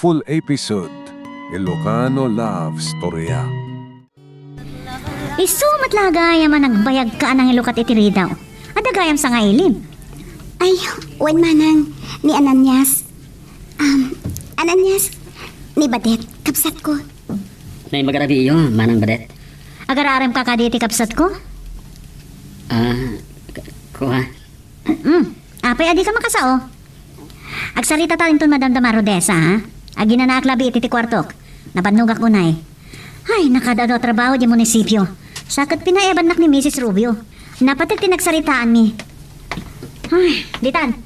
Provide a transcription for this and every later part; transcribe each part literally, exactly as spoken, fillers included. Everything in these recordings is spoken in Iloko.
Full episode, Ilocano Love Storya. Isu met la gayam a nagbayagka a nangilukat iti ridaw. Adda gayam sangailib. Ay, wen manang, ni Ananias. Um, Ananias, ni Badet, kabsatko. Naimbag a rabii, manang Badet. Agar-aremka kadi iti kabsatko? Ah, k-, kua. Mm. Apay a dika makasao? Agsaritata inton madamdama, Rodessa, ha? Aginanaak labi iti ti kuartok. Napannogak unay. Ay, nakaad-adu a trabaho di munisipio. Sa ket pinaebannak ni Misis Rubio. Napateg ti nagsaritaanmi. Ay, ditan.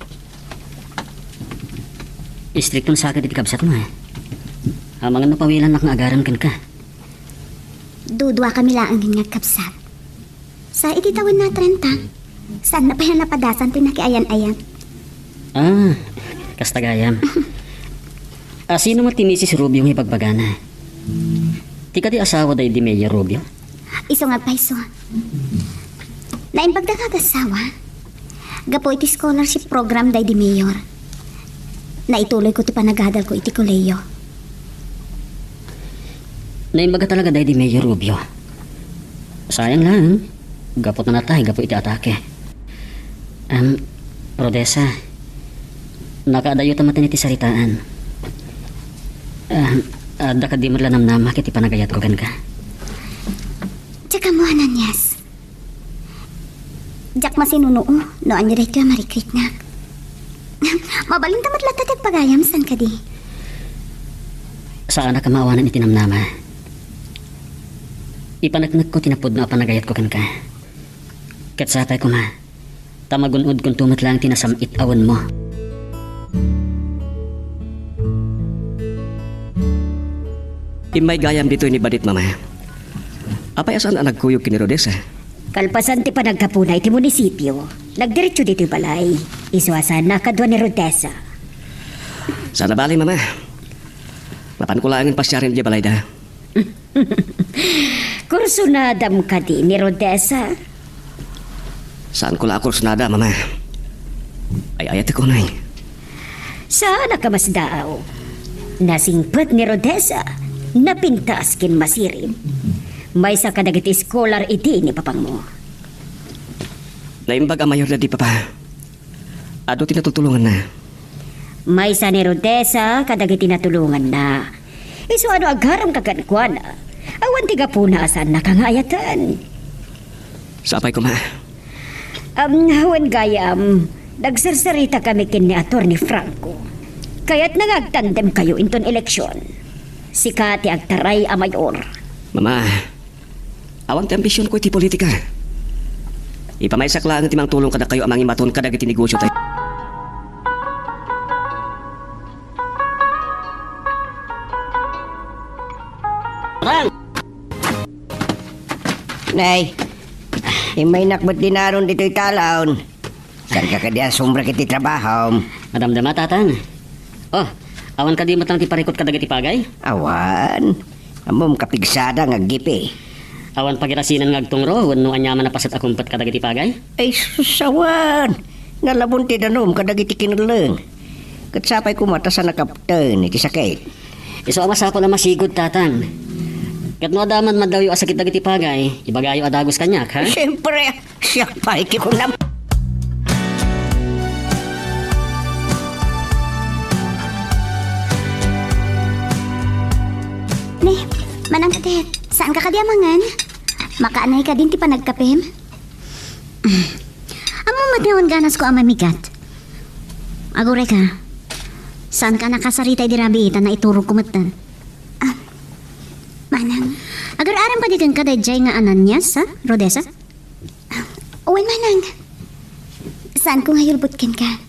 Istrikton sa ket iti kabsatmo, eh. Amangan no pawilannak nga agarem kenka. Duduakami laengen nga agkabsat. Sa iti tawen na trenta, saanna pay a napadasan ti nakiayan-ayan. Ah, kasta gayam. A, sino met ti Misis Rubio nga ibagbagana? Ti kadi asawa daydi Mayor Rubio? Isu nga agpayso. Naimbagda nga agassawa. Gapu iti scholarship program daydi Mayor, naituloyko ti panagadalko iti kolehiyo. Naimbaga talaga daydi Mayor Rubio. Sayang lang. Gapu ta natay, gapu iti atake. Am, Rodessa, nakaadayo ta maten iti saritaan. Am, adda kadi met la namnamak iti panagayatko kenka? Diak ammo, Ananias. Diak masinunuo no ania daytoy a marikritnak. Mabalinta met latta ti agpagayam, saan kadi? Saanak a maawanan iti namnama. Ipaneknekko ti napudno a panagayatko kenka. Ket sapay koma, ta magun-odkonto met laeng ti nasam-it a wenmo. Immay gayam ditoy ni Badet, Mama. Apay a saan a nagkuyog ken ni Rodessa? Kalpasan ti panagkapuna iti munisipio, nagdiretso ditoy balay. Isu a saanna a kadua ni Rodessa. Saan a bale, Mama. Mapanko laengen pasiaren idiay balayda. Kursunadam kadi ni Rodessa? Saanko la a kursunada, Mama. Ay-ayatek unay. Saanak a masdaaw. Nasingpet ni Rodessa, napintas ken masirib. Maysa kadagiti scholar idi ni papangmo. Naimbag a mayor daydi papa. Adu ti natultulonganna. Maysa ni Rodessa kadagiti natulonganna. Isu a no agaremka kenkuana, awan ti gapuna a saannaka nga ayaten. Sapay koma. Am, wen gayam, nagsarsaritakami ken ni Attorney Franco. Kayatna nga agtandemkayo inton eleksyon. Sika ti agtaray a mayor. Mama, awan ti ambisionko iti politika. Ipamaysak laeng ti mangtulong kadakayo a mangimaton kadagiti negosio tayo. Rang! Nay, immaynak met dinaron ditoy talaon. Saanka kadi a sumrek iti trabahom? Madamdama, Tatang. Oh, awan kadi met lang ti parikut kadagiti pagay? Awan. Ammom, kapigsada nga aggipi. Awan pagirasinan nga agtungro wenno aniaman a paset a kumpet kadagiti pagay? Ay, sus, awan. Nalabon ti danom kadagiti kinelleng. Ket sapay koma ta saan a kapten iti sakit. Isu a masapul a masigud, Tatang. Ket no adda man maddawiw a sakit dagiti pagay, ibagayo a dagus kaniak, ha? Siyempre, siak pay ti kunam. Ne, manang Tet, saanka kadi a mangan? Makaanay kadin ti panagkapem? Ammom met nga awan ganasko a mamigat. Aguray ka. Saanka a nakasarita idi rabii ta naiturogko metten. Ah, manang. Agar-arem kadi kenka daydiay nga Ananias, ha, Rodessa? Wen, manang. Saanko nga yulbot kenka.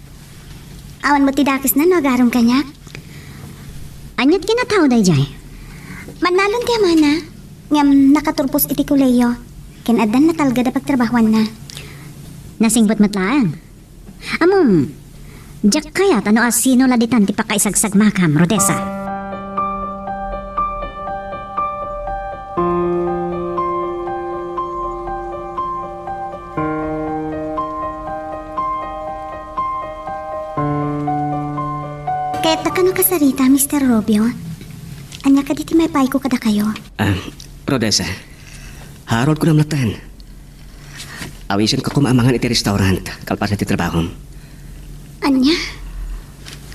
Awan met ti dakesna no agarem kaniak. Ania ti kinatao daydiay? Mannalon ti amana, ngem nakaturpos iti kolehiyo, ken addan natalged a pagtrabahuanna. Nasingpet met laeng. Ammom, diak kayat a no asino la ditan ti pakaisagsagmakam, Rodessa. Kayatnak a kasarita, Mister Rubio, ania kadi ti maipayko kadakayo? Ah, Rodessa, Harold ko nametten. Awisenko koma a mangan iti restaurant kalpasan ti trabahom. Ania?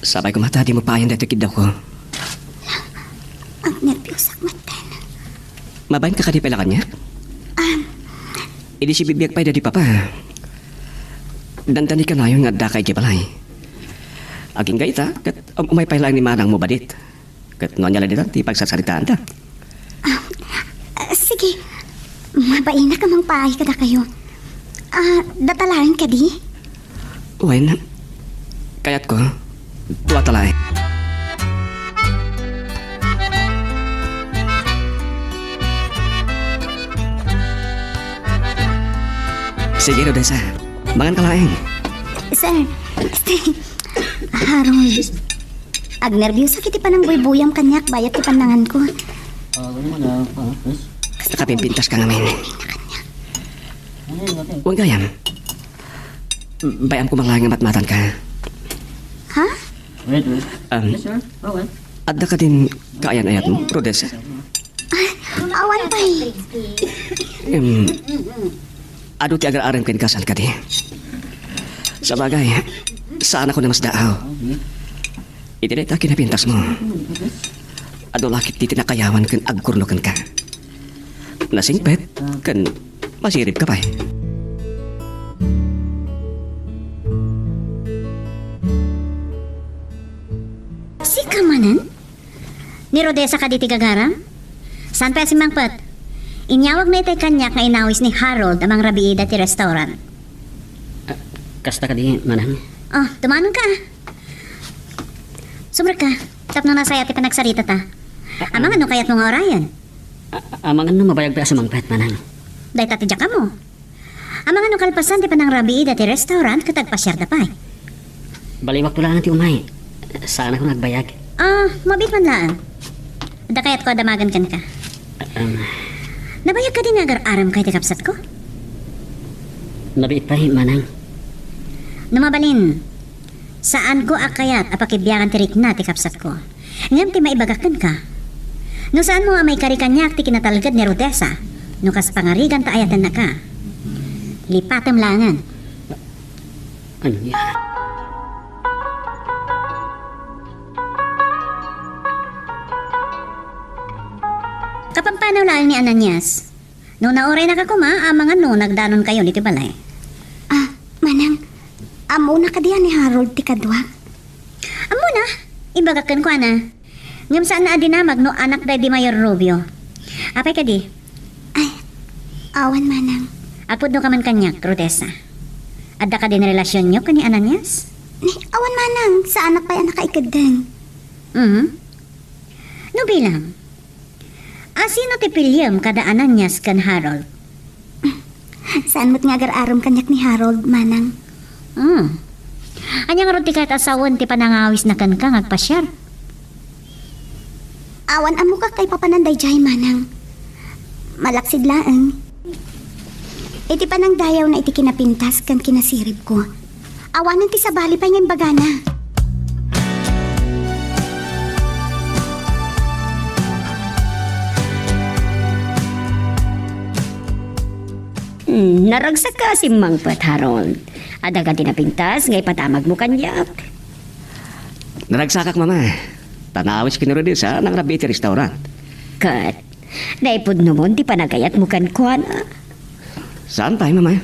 Sapay koma ta dimo paayan daytoy kiddawko. Agnerbiusak metten. Mabain ka kadi pay la kaniak? Ah. Idi sibibiag pay daydi papa. Dandani kanayon nga addaka idiay balay. Agingga ita, ket um-, umay pay laeng ni manangmo badit. Ket no ania la ditan ti pagsarsaritaanta. Ah, ah, sige. Mabainak a mangpaay kadakayo. Ah, data laeng kadi? Wen, kayatko, duata laeng. Sige, Rodessa. Mangan ka laeng. Sir, este, Harold, agnerbiusak iti panangbuybuyam kaniak bayat ti pannanganko. Ah, ano mo na, ah, miss? Nakapimpintas ka ngamin. Ano yun, ate? Huwag gayam. Bayam ko malaeng nga matmatan ka. Ha? Wait, wait. Um, Yes, sir. Okay. Adda ka din kaayan-ayat mo, Rodessa? Ah, awan pay. Em, adu ti agar-arem ken kasan kadi. Sabagay, saan ako na mas daaw. Iti dayta kinapintas mo. Adu lakit ti tinakayawan ken agkurno kenka. Nasingpet ken masirib ka pay. Sika manen? Ni Rodessa kadi ti gagaram? Saan pay a simmangpet? Inyawagna itay kaniak nga inawis ni Harold a mangrabii daytoy restaurant. Ah, kasta kadi, manang? Oh, tumanon ka. Sumrek ka, tapno nasaya ti panagsaritata. Ah, ah. Amangan no kayatmo nga urayen? Ah, ah, amangan no mabayag pay a sumangpet, manang. Dayta ti diak ammo. Amangan no kalpasan ti panangrabii daytoy restaurant ket agpasiarda pay. Baliwakto laeng ti umay. Saanakon nga agbayag. Ah, mabiit man laeng. Adda kayatko a damagen kenka. Um. Nabayag kadi nga agar-arem kay ti kabsatko? Nabiit pay, manang. No mabalin, saanko a kayat a pakibiangan ti rikna ti kabsatko. Ngem ti maibagak kenka, no saanmo a maikari kaniak ti kinatalged ni Rodessa, no kas pangariganta ayatennaka, lipatem laengen. Ania? Kapampanaw laeng ni Ananias. No nauraynaka koma, amangan no nagdanonkayon iti balay. Ah, manang, ammona kadi a ni Harold ti kaduak? Ammona, imbagak kenkuana. Ngem saanna a dinamag no anak daydi Mayor Rubio. Apay kadi? Ay, awan manang. Agpudno ka man kaniak, Rodessa. Adda kadi ni relasionyo ken ni Ananias? Ni, awan manang, saanak pay a nakaikeddeng. Mhm. No bilang, a sino ti piliem kada Ananias ken Harold? Saan met nga agar-arem kaniak ni Harold, manang. Hmm. Ania ngarud ti kayat a sawen ti panangawisna kenka nga agpasiar? Awan ammoka kaipapanan daydiay, manang. Malaksid laeng. Iti panangdayawna iti kinapintas ken kinasiribko, awanen ti sabali pay nga imbagana. Hmm, naragsak ka a simmangpet, Harold. Adda kadi napintas nga ipadamagmo kaniak? Naragsakak, Mama. Ta naawis ken ni Rodessa a nangrabii iti restaurant. Ket naipudnomon ti panagayatmo kenkuana? Saan pay, Mama.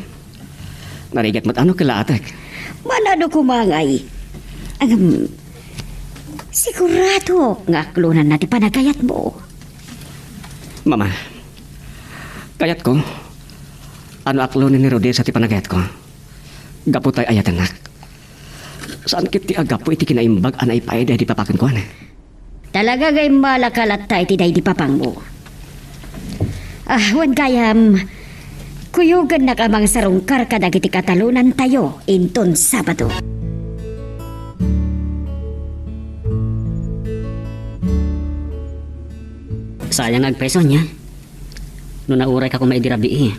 Narigat met a no kelaatek. Manado koma ngay. Ngem, siguradok nga aklonanna ti panagayatmo. Mama, kayatko a no aklonen ni Rodessa ti panagayatko gapu ta ay-ayatennak. Saan ket ti a gapu iti kinaimbag a naipaay daydi papa kenkuana. Talaga nga immalaka latta iti daydi papangmo. Ah, wen gayam, kuyogennak a mangsarungkar kadagiti katalonantayo inton Sabado. Sayang nga agpayso, ania? No naurayka koma idi rabii,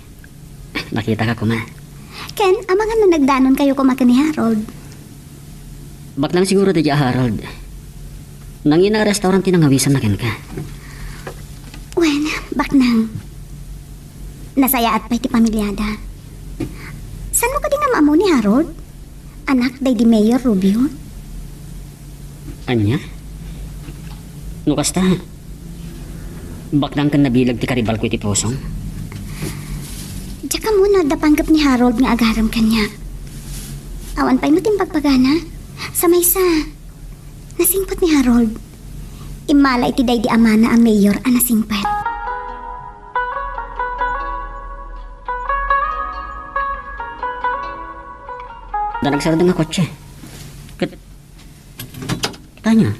nakitaka koma. Ken, amangan no nagdanonkayo koma ken ni Harold? Baknang siguro daydiay a Harold. Nangina a restaurant ti nangawisanna kenka. Wen, baknang. Nasayaat pay ti pamiliada. Saanmo kadi nga am-ammo ni Harold? Anak daydi Mayor Rubio? Ania? No kasta, baknang ken nabileg ti karibalko iti pusom. Diak ammo no adda panggep ni Harold nga agaram kaniak. Awan pay met impagbagana. Sa maysa, nasingpet ni Harold. Immala iti daydi amana a mayor a nasingpet. Adda nagsarado nga kotse. Ket, tanya.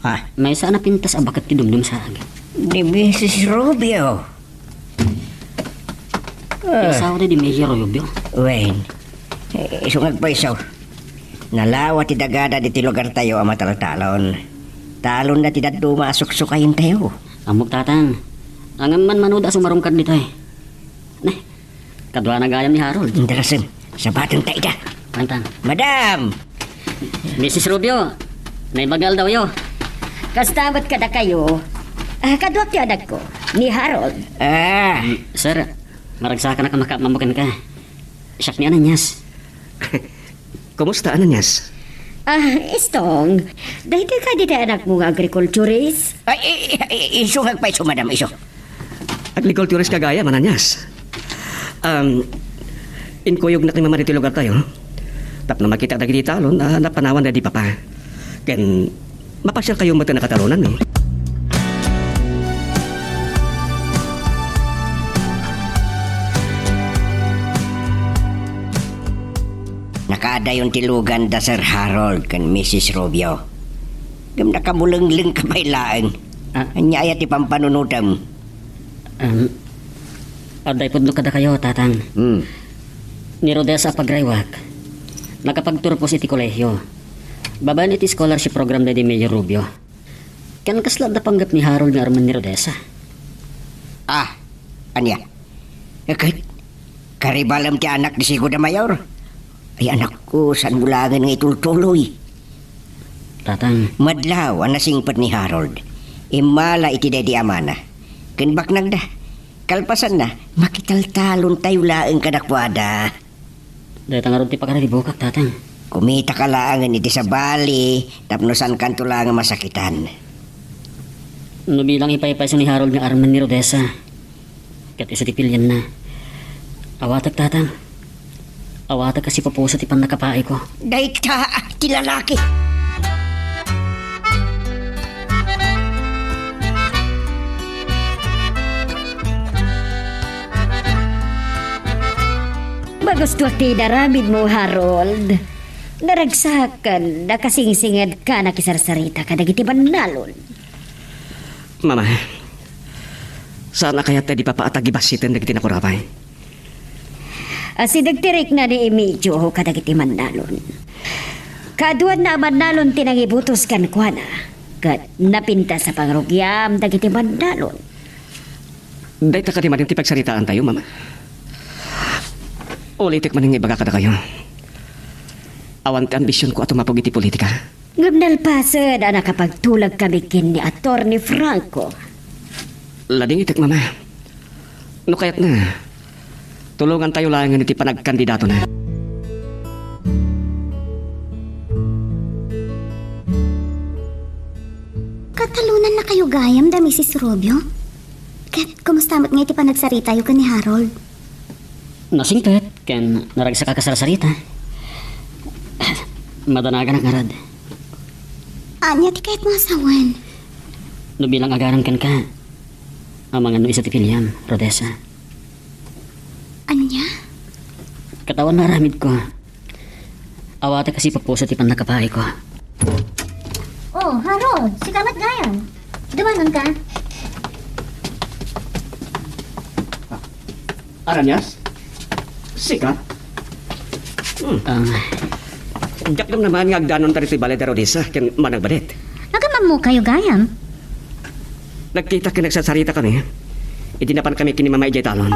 Ah. Maysa a napintas a baket ti dumdumsag. Ni Misis Rubio. Ah. Ti asawa daydi Mayor Rubio. Wen. Eh, isu nga agpayso. Nalawa ti dagada ditoy lugartayo a mataltalon. Talonna ti dadduma a suksukayentayo. Ammok, Tatang. Ngem manmanuda a sumarungkad ditoy. Ne, kaduana gayam ni Harold. Indarasem, sabatenta ida. Tatang. Madam! Misis Rubio, naimbag nga aldawyo. Kasta met kadakayo. Ah, kaduak ti anakko, ni Harold. Ah. Mm, sir, maragsakanak a makaammo kenka. Siak ni Ananias. Kumusta, Ananias? Ah, Istong, daytoy kadi ti anakmo nga agriculturist? Ay, i-, i-, i-, isu nga agpayso, madam, isu. Agriculturist ka gayam, Ananias. Um, inkuyognak ni Mama ditoy lugartayo. Tapno makitak dagiti talon a napanawan daydi Papa. Ken mapasiarkayo met a nakatalonan, eh. Nakaadayon ti lugan da Sir Harold ken Misis Rubio. Ngem nakabulengleng ka pay laeng. Ah. Ania aya ti pampanunotem? Um, adda ipudno kadakayo, Tatang. Hmm. Ni Rodessa a pagraywak, nakapagturpos iti kolehio. Babaen iti scholarship program daydi Mayor Rubio. Ken kasla adda panggep ni Harold nga armen ni Rodessa. Ah, ania? Ket, karibalem ti anak ni Sigo da Mayor? Ay, anakko, saanmo laengen nga itultuloy? Tatang. Madlaw a nasingpet ni Harold. Immala iti daydi amana. Ken baknangda. Kalpasanna, makitaltalontayo laeng kadakuada. Dayta ngarud ti pakararibukak, Tatang. Kumitaka laengen iti sabali tapno saankanto laeng a masakitan. No bilang ipaypayso ni Harold nga armen ni Rodessa, ket isu ti pilienna, awatek, Tatang. Awatek a sipupuso ti pannakapaayko. Dayta ti lalaki. Magustuak ti inaramidmo, Harold. Naragsak ken nakasingsinged ka a nakisarsarita kadagiti bannalon. Mama, saan a kayat daydi Papa a tagibassiten dagiti nakurapay? Asideg ti rikna ni Emilio kadagiti mannalon. Kaaduanna a mannalon ti nangibutos kenkuana, ket napintas a pangrugiam dagiti mannalon. Dayta kadi manen ti pagsaritaantayo, Mama? Ulitek manen nga ibaga kadakayo. Awan ti ambisionko a tumapog iti politika. Ngem nalpasen a nakapagtulagkami ken ni Attorney Franco. Ladingitek, Mama. No kayatna, tulongantayo laengen iti panagkandidatona. Katalonannakayo gayam da Misis Rubio? Ket kumusta met ngay ti panagsaritayo ken ni Harold? Nasingpet ken naragsak a kasarsarita. Madanaganak ngarud. Ania ti kayatmo a sawen? No bilang agaram kenka, amangan no isu ti piliam, Rodessa. Ania? Ket awan nga aramidko. Awatek a sipupuso ti pannakapaayko. Oh, Harold, sika met gayam. Dumanon ka? Ananias? Sika? Hmm. Ah. Diak gam naman nga agdanonta ditoy balay da Rodessa ken managbalet. Agam-ammokayo gayam? Nagkita ken nagsarsarita kami. Idi napan kami ken ni Mama idiay talon.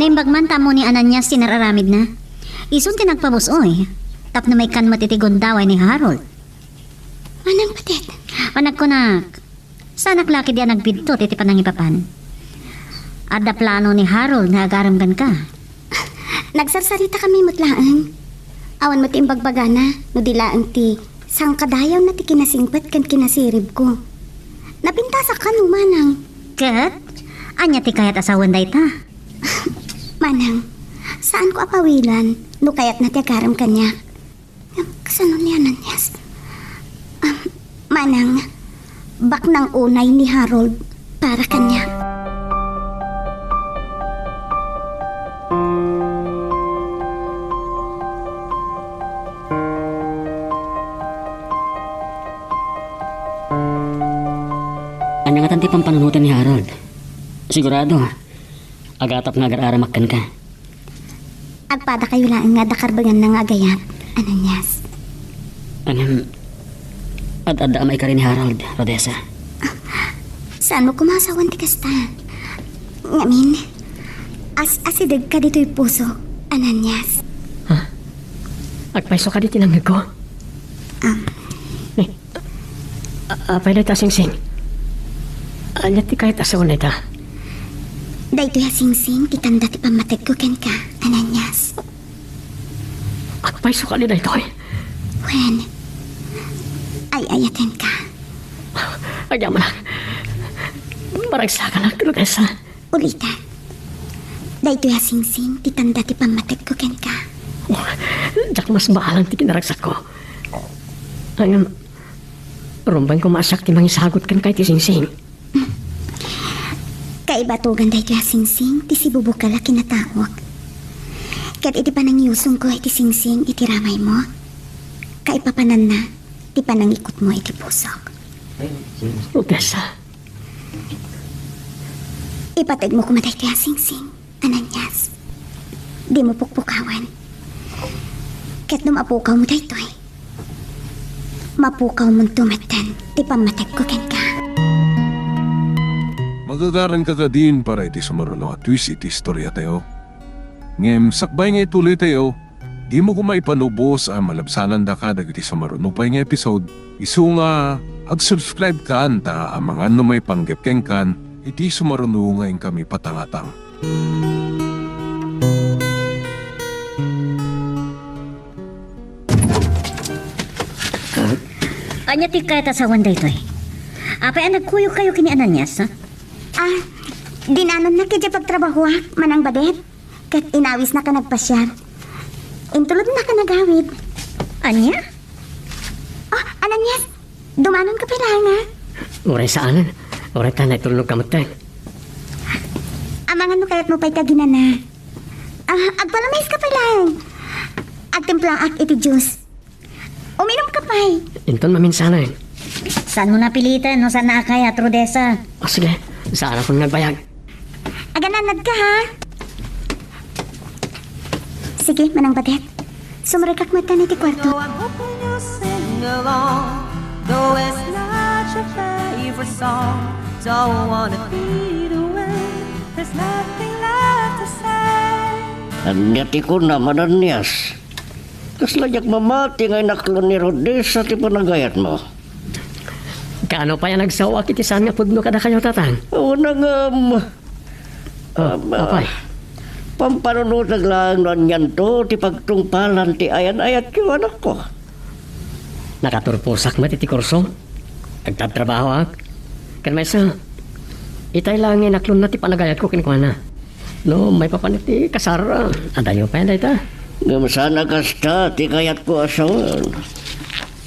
Naimbag man ta ammo ni Ananias ti nararamidna. Isun ti nagpabus-oy tapno maikkan met iti gundaway ni Harold. Manang Patet. Managkunak, saanak la ketdi a nagbidto iti panangipapan. Adda plano ni Harold nga agarem kenka. Nagsarsaritami met laeng. Awan met ti imbagbagana no di laeng ti sangkadayawna ti kinasingpet ken kinasiribko. Napintasak kano, manang. Ket ania ti kayat a sawen dayta? Manang, saanko a pawilan no kayatna ti agarem kaniak. Ngem kasano ni Ananias? Ah, manang, baknang unay ni Harold para kaniak. Ania ngatan ti pampanunoten ni Harold? Sigurado, agatap nga agar-aramak kenka. Agpadakayo laeng nga adda karbenganna nga agayat, Ananias. Ngem, ad-adda a maikari ni Harold, Rodessa. Saanmo koma a sawen ti kasta. Ngamin, as-asidegka ditoy puso, Ananias. Ha? Agpayso kadi ti nangngegko? Am. Eh, A-, apay dayta a singsing? Ania ti kayat a sawen dayta? Daytoy a singsing ti tanda ti pammategko kenka, Ananias. Agpayso kadi daytoy? Wen, ay-ayatenka. Agyamanak. Maragsakanak, Rodessa. Ulitek. Daytoy a singsing ti tanda ti pammategko kenka. Oh, diak masbaalan ti kinaragsakko. Ngem, rumbeng koma a siak ti mangisagut kenka iti singsing. Kaibatogan daytoy a singsing ti sibubukal a kinataok. Ket iti panangiyusongko iti singsing iti ramaymo, kaipapananna ti panangikutmo iti pusok. Rodessa. Ipategmo koma daytoy a singsing, Ananias. Dimo pukpukawen. Ket no mapukawmo daytoy, mapukawmonto metten ti pammategko kenka. Magagaranka kadin para iti sumaruno a twist iti istoriatayo. Ngem sakbay nga ituloytayo, dimo koma ipanubos a malabsanandaka dagiti sumaruno pay nga episode. Isu nga, ag-subscribe kan ta amangan no maipanggep kenkan iti sumaruno nga inkami patangatang. Ania ti kayat a sawen daytoy? Apay a nagkuyogkayo ken ni Ananias, ha? Ah, dinanonnak idiay pagtrabahoak, Manang Badet. Ket inawisnak a nagpasiar. Intulodnak a nagawid. Ania? Oh, Ananias, dumanonka pay laeng, a? Uray saanen. Uray ta naitulnogka metten. Amangan no kayatmo pay ti aginana. Ah, agpalamayska pay laeng. Agtimplaak iti juice. Uminumka pay. Inton maminsanen. Saanmo napiliten no saanna a kayat, Rodessa? O, sige. Saanakon nga agbayag. Agananadka, ha? Sige, Manang Badet. Sumrekak metten iti kuarto. Though I'm hoping you'll sing along, though it's not your favorite song, don't wanna be the way. There's nothing left to say. Ania ti kunam, Ananias? Kasla diak mamati nga inaklon ni Rodessa ti panagayatmo. Kaano pay a nagsaoak iti saan nga pudno kadakayo, Tatang? Awan a ngem. Oh, Am, apay? Pampanunotek laeng no anianto ti pagtungpalan ti ayan-ayatyo, anakko. Nakaturposak met iti kurso. Agtabtrabahoak. Ken maysa, itay laeng nga inaklonna ti panagayatko kenkuana. No maipapan iti kasar, adayo pay dayta. Ngem saan a kasta ti kayatko a sawen.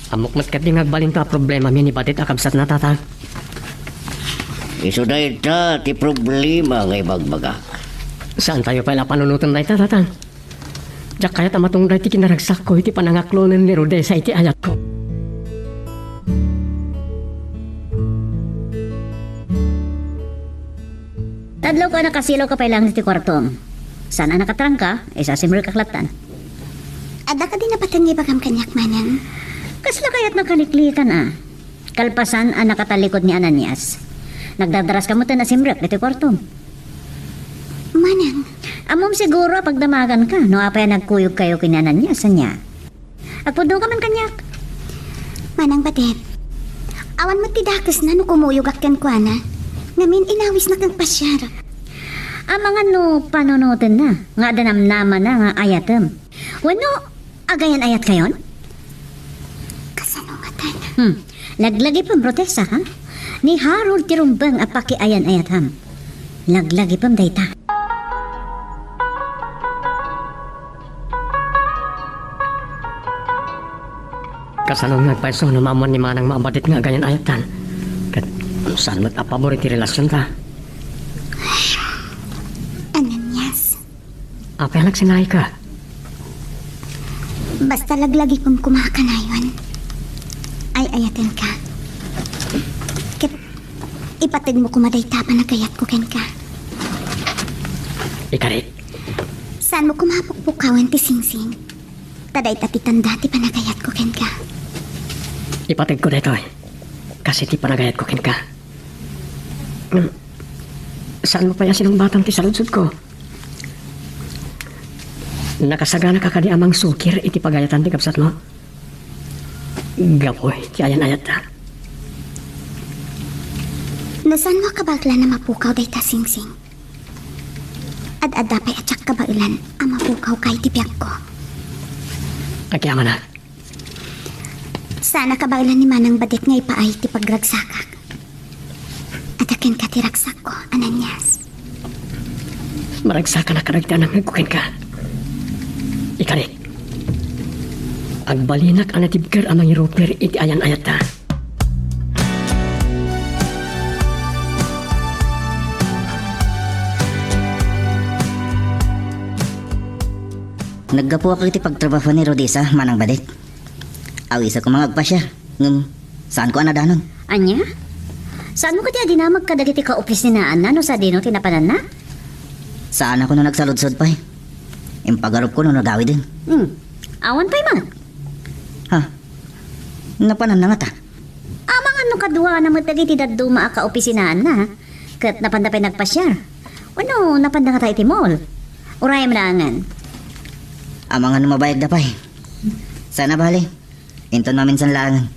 Ammok met ketdi nga agbalinto a problemami ni Badet a kabsatna, Tatang. Isu dayta ti problema nga ibagbagak. Saantayo pay la panunoten dayta, Tatang. Diak kayat a matungday ti kinaragsakko iti panangaklonen ni Rodessa iti ayatko. Tadlaw ka, nakasilawka pay laeng iti kuartom. Saan a nakatrangka, isasimrekak lattan. Adda kadi napateg nga ibagam kaniak, Manang? Kasla kayat nakaliklikan, a? Kalpasan a nakatalikod ni Ananias, nagdadaraska metten a simrek ditoy kuartom. Manang. Ammom siguro a pagdamaganka no apay a nagkuyogkayo ken ni Ananias, ania? Agpudnoka man kaniak. Manang Badet, awan met ti dakesna no kumuyogak kenkuana. Ngamin, inawisnak nga agpasiar. Amangan no panunotenna nga adda namnamana nga ayatem. Wenno, agayan-ayatkayon? Kasano ngatan? Hmm. Laglagipem, Rodessa, ha? Ni Harold ti rumbeng a pakiayan-ayatam. Laglagipem dayta. Kasano nga agpayso no maammuan ni Manang Badet nga agayan-ayatan? Ket saan met a pabor iti relasionta? Ananias. Apay a nagsinayka? Basta laglagipem koma a kanayon. Ay-ayatenka. Ket ipategmo koma dayta a panagayatko kenka. Ikarik. Saanmo koma a pukpukawen ti singsing. Ta dayta ti tanda ti panagayatko kenka. Ipategko daytoy. Kas iti panagayatko kenka. Hmm. Saanmo pay a sinungbatan ti saludsodko? Nakasaganaka kadi a mangsukir iti pagayatan ti kabsatmo? Gapu iti ayan-ayatta. No saanmo a kabaelan a mapukaw dayta singsing, ad-adda pay a diak kabaelan a mapukawka iti biagko. Agyamanak. Saan a kabaelan ni Manang Badet nga ipaay ti pagragsakak. Adda kenka ti ragsakko, Ananias. Maragsakanak kadagiti anakko kenka. Ikarik, agbalinak a natibker a mangiruper iti ayan-ayatta. Naggapuak iti pagtrabaho ni Rodessa, Manang Badet. Awisak koma nga agpasiar, ngem saanko a nadanon. Ania? Saanmo kadi a dinamag kadagiti kaopisinaanna no sadino ti napananna? Saanakon no nagsaludsod pay. Impagarupko no nagawiden. Hmm. Awan pay man. Ha? Napananna ngata? Amangan no kaduana met dagiti dadduma a kaopisinaanna, ket napanda pay nagpasiar. Wenno, napanda ngata iti mall. Urayem laengen. Amangan no mabayagda pay. Saan a bale. Inton maminsan laengen.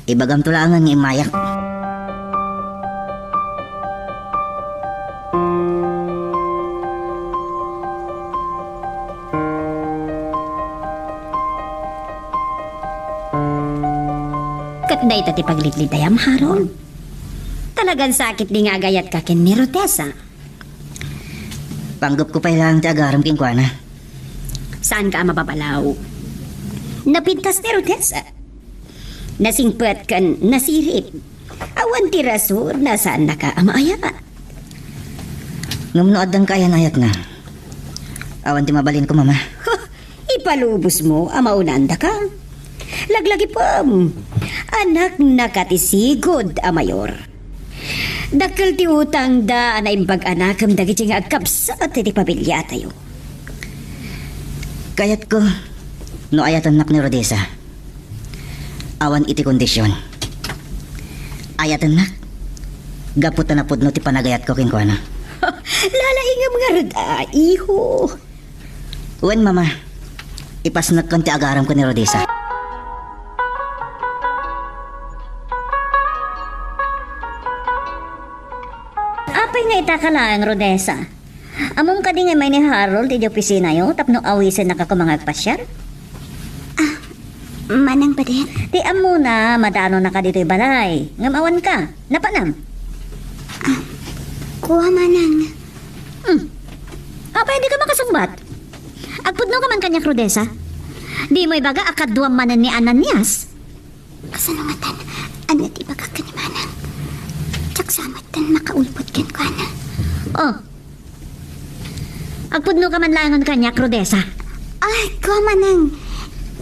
Ibagamto laengen nga immayak. Ket dayta ti paglidlidayam, Harold. Talagan sakit di nga agayatka ken ni Rodessa. Panggepko pay laeng ti agaram kenkuana. Saanka a mababalaw. Napintas ni Rodessa. Nasingpet ken nasirib. Awan ti rason a saannaka a maaya. Ngem no addan kaayan-ayatna, awan ti mabalinko, Mama. Ipalubosmo a maunandaka. Laglagipem, anaknaka ti sigud a mayor. Dakkel ti utangda a naimbag a nakem dagiti nga agkabsat iti pamiliatayo. Kayatko no ayatennak ni Rodessa. Awan iti kondision. Ayatennak. Gapu ta napudno ti panagayatko kenkuana. Lalaingem ngarud a, iho. Wen, Mama. Ipasnekkan ti agaramko ni Rodessa. Apay nga itaka laeng, Rodessa? Ammom kadi nga immay ni Harold iti opisinayo tapno awisennaka koma nga agpasiar? Ah, Manang Badet? Ti ammona, madanonnaka ditoy balay. Ngem awanka. Napanam? Ah, kua, Manang. Hmm. Apay, dika makasungbat? Agpudnoka man kaniak, Rodessa. Dimo ibaga a kaduam manen ni Ananias? Kasano ngatan? Ania ti ibagak ken ni Manang? Diak sa metten makaulbod kenkuana. Oh. Agpudnoka man laengen kaniak, Rodessa. Ay, kua, Manang.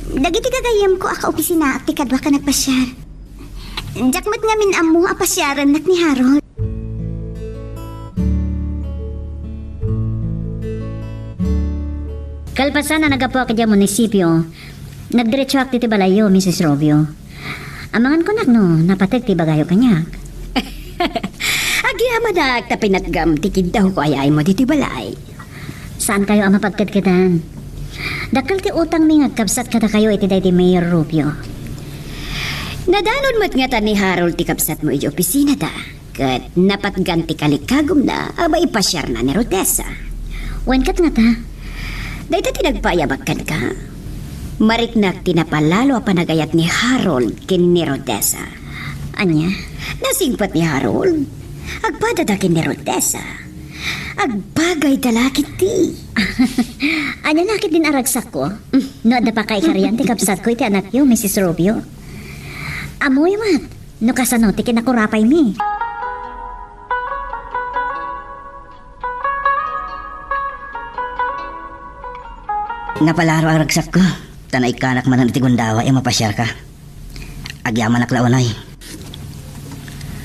Dagiti gagayyemko a kaopisinaak ti kaduak a nagpasiar. Diak met ngamin ammo a pasiarennak ni Harold. Kalpasan a naggapuak idiay munisipio, nagdiretsoak ditoy balayyo, Misis Rubio. Amangan kunak no napateg ti ibagayo kaniak. Agyamanak ta pinatgam ti kiddawko a yaaymo ditoy balay. Saankayo a mapagkedkedan. Dakkel ti utangmi nga agkabsat kadakayo iti daydi Mayor Rubio. Nadanod met ngata ni Harold ti kabsatmo iti opisinada, ket napatgan ti kalikagumna a maipasiarna ni Rodessa. Wen ket ngata, dayta ti nagpaayabak kenka. Mariknak ti napalalo a panagayat ni Harold ken ni Rodessa. Ania? Nasingpet ni Harold. Agpadada ken ni Rodessa. Agbagayda la ketdi. Ania la ketdin a ragsakko? No adda pakaikarian ti kabsatko iti anakyo, Misis Rubio. Ammoyo met no kasano ti kinakurapaymi. Napalalo a ragsakko, ta naikkanak manen iti gundaway a mapasiarka. Agyamanak la unay.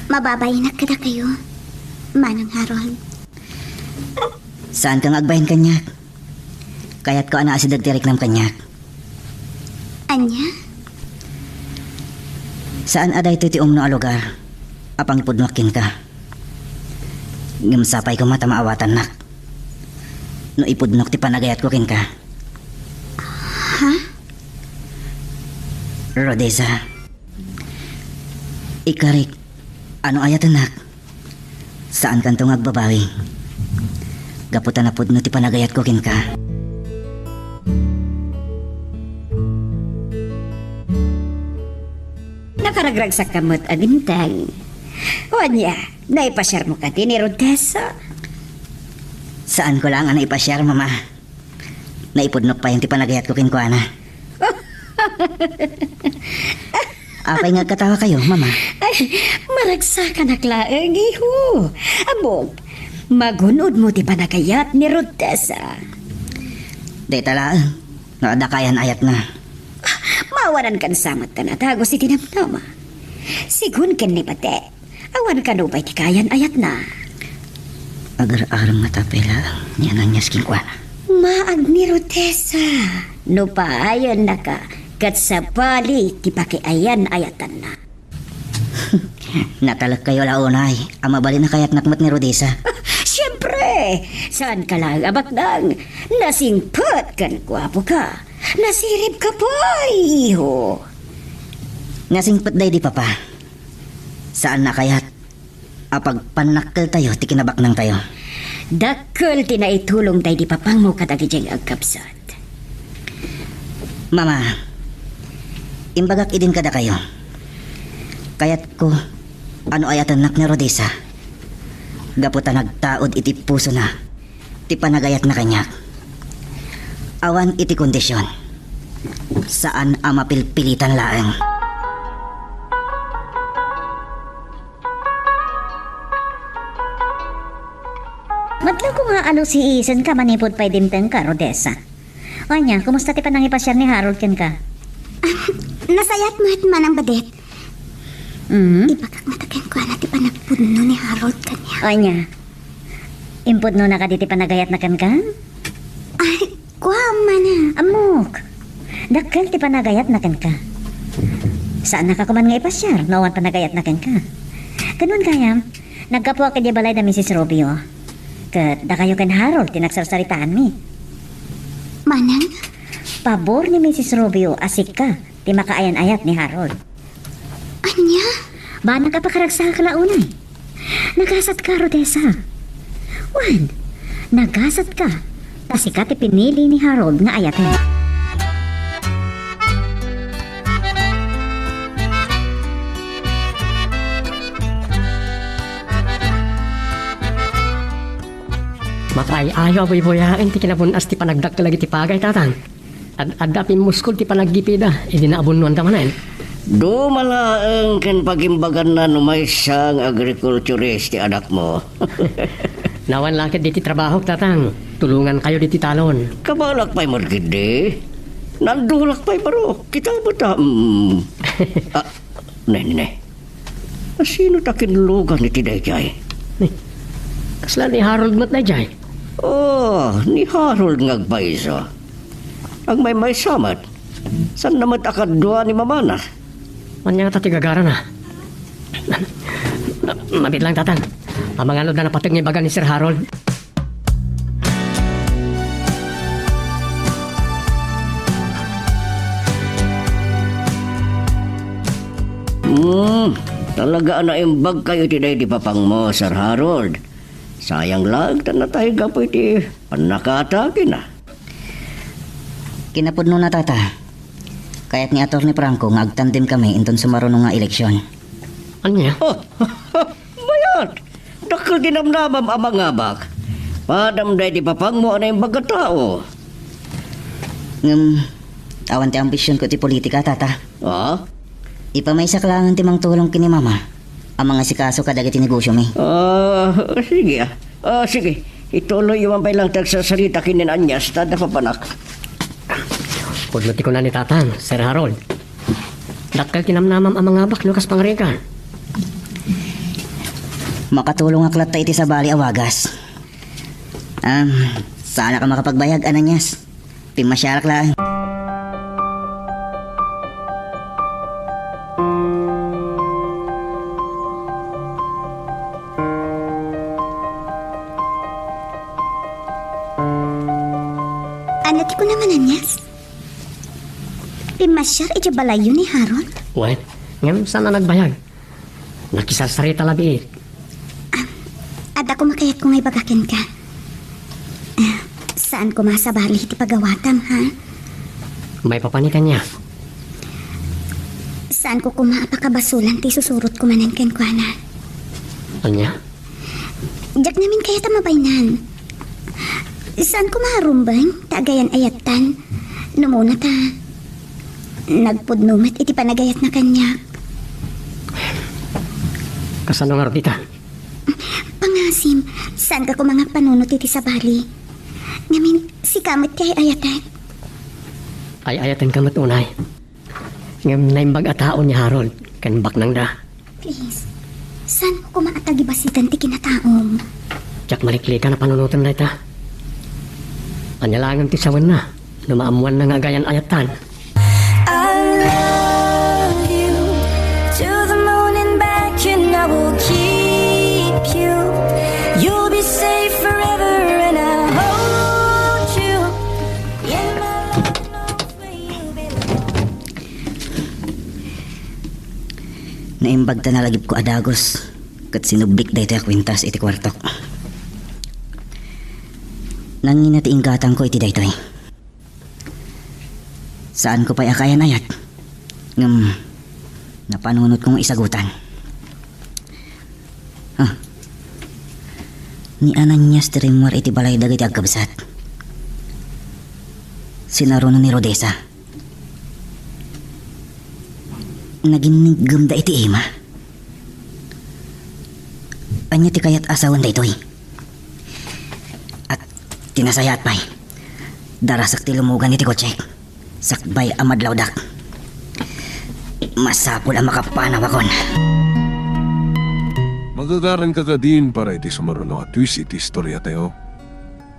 Mababainak kadakayo, Manang Harold. Saanka nga agbain kaniak. Kayatko a naasideg ti riknam kaniak. Ania? Saan a daytoy ti umno a lugar a pangipudnoak kenka. Ngem sapay koma ta maawatannak no ipudnok ti panagayatko kenka. Ha? Rodessa, ikarik a no ayatennak, saankanto nga agbabawi. Gapu ta napudno ti panagayatko kenka. Nakaragragsakka met a dimteng. Ania, naipasiarmo kadi ni Rodessa? Saanko laeng a naipasiar, Mama. Naipudnok payen ti panagayatko kenkuana. Apay nga agkatawakayo, Mama? Ay, maragsakanak laeng, iho. Ammom, magun-odmo ti panagayat ni Rodessa. Dayta laeng, no adda kayan-ayatna. Mawanankan sa met ta nadagus iti namnama. Sigun ken ni Pate, awan kano pay ti kayan-ayatna. Agar-arem nga tapay laeng ni Ananias kenkuana. Maag ni Rodessa. No paayennaka, ket sabali ti pakiayan-ayatanna. Natalekkayo la unay a mabalin a kayatnak met ni Rodessa. Siempre! Saanka laeng a baknang. Nasingpet ken guapoka. Nasiribka pay, iho. Nasingpet daydi, Papa. Saanna a kayat a pagpannakkeltayo ti kinabaknangtayo. Dakkel ti naitulong daydi papangmo kadagiti agkabsat. Mama, imbagak idin kadakayo. Kayatko a no ayatennak ni Rodessa gapu ta nagtaud iti pusona ti panagayatna kaniak. Awan iti kondision. Saan a mapilpilitan laeng. Matlaw ko nga alusiisenka manipud pay dimtengka, Rodessa. Ania, kumusta ti panangipasiar ni Harold kenka? Ah, nasayat met, Manang Badet. Mm? Ibagak ngata kenkuana ti panagpudno ni Harold kaniak. Ania, impudnona kadi ti panagayatna kenka? Ay, kua, Manang. Ammok. Dakkel ti panagayatna kenka. Saannaka koman nga ipasiar no awan panagayatna kenka. Ken wen gayam, naggapuak idiay balay da Misis Rubio. Ket dakayo ken Harold ti nagsarsaritaanmi. Manang? Pabor ni Misis Rubio a sika ti makaayan-ayat ni Harold. Ania? Banag a pakaragsakak la unay. Nagasatka, Rodessa. Wen, nagasatka. Ta sika ti pinili ni Harold nga ayaten. Makaay-ayo a buybuyaen ti kinabun-as ti panagdakkel dagiti pagay, Tatang. Ad-adda a pimmuskol ti panaggipida idi naabunnoanta manen. Duma laeng ken pagimbaganna no maysa nga agrikulturist ti anakmo. Nawan la ket diti trabahok, Tatang. Tulongankayo diti talon. Kabalak pay met ketdi. Nandulak pay barok. Kita met a, mm. Ah, ne, ne, ne. Asino ta kinlugan iti daydiay? Ni, kasla ni Harold met daydiay? Oh, ni Harold nga agmaysa. Agmaymaysa met. Saanna met a kadua ni mamana? Ania ngata ti gagarana? Mabiit lang, Tatang. Amangan no adda napateg nga ibaga ni Sir Harold. Hmm, talaga a naimbag kayo iti daydi papangmo, Sir Harold. Sayang lang, ta natay gapu iti pannakatakina. Kinapudnona, Tata. Kayat ni Attorney Franco nga agtandem kami inton sumaruno nga eleksyon. Ania? Oh, mayat! Dakkel ti namnamam a mangabak. Padam daydi papangmo a naimbag a tao. Ngem, awan ti ambisionko ti politika, Tata. Ah? Ipamaysak laengen ti mangtulong ken ni Mama a mangasikaso kadagiti negosiomi. Ah, sige, ah. Ah, sige. Ituloyyo man pay lang ti agsasarita ken ni Anyas ta adda papanak. Pudno ti kuna ni Tatang, Sir Harold. Dakkel ti namnamam a mangabak no kas pangarigan. Makatulongak latta iti sabali a wagas. Am, saanak a makapagbayag, Ananias. Pimmasiarak laeng. Ania ti kunam, Ananias? Pimmasiar idiay balayyo ni Harold? Wen, ngem saan a nagbayag? Nakisarsarita labiit. Ah, adda koma kayatko nga ibaga kenka. Ah, saan koma a sabali ti pagawatam, ha? Maipapan ni kaniak. Saan ko koma a pakabasolan ti isusurotko manen kenkuana. Ania? Diak ngamin kayat a mabaenan. Saan koma a rumbeng ta agayan ayattan. No umuna ta nagpudno met iti panagayatna kaniak. Kasano ngarud ita? Pangasim, saanka koma nga agpanunot iti sabali. Ngamin, sika met ti ay-ayatek. Ay-ayatenka met unay. Ngem naimbag a tao ni Harold ken baknangda. Please, saan mo koma a tagibasiten ti kinataom? Diak maliklikan a panunoten dayta. Ania laeng ti sawenna no maammoanna nga agayan ayattan? I love you to the moon and back, and I will keep you. You'll be safe forever, and I hold you in my love. Naimbag ta nalagipko a dagus ket sinublik daytoy a kuintas iti kuartok. Nangina ti inggatangko iti daytoy. Saanko pay a kaayan-ayat, ngem napanunotko nga isagutan. Ah. Ni Ananias ti rimmuar iti balay dagiti agkabsat. Sinaruno ni Rodessa. Naginniggem da iti ima. Ania ti kayat a sawen daytoy? At ti nasayaat pay, darasak ti lumugan iti kotsek. Sakbay a madlawdak, masapul a makapanawakon. Magagaranka kadin para iti sumaruno a twist iti istoriatayo.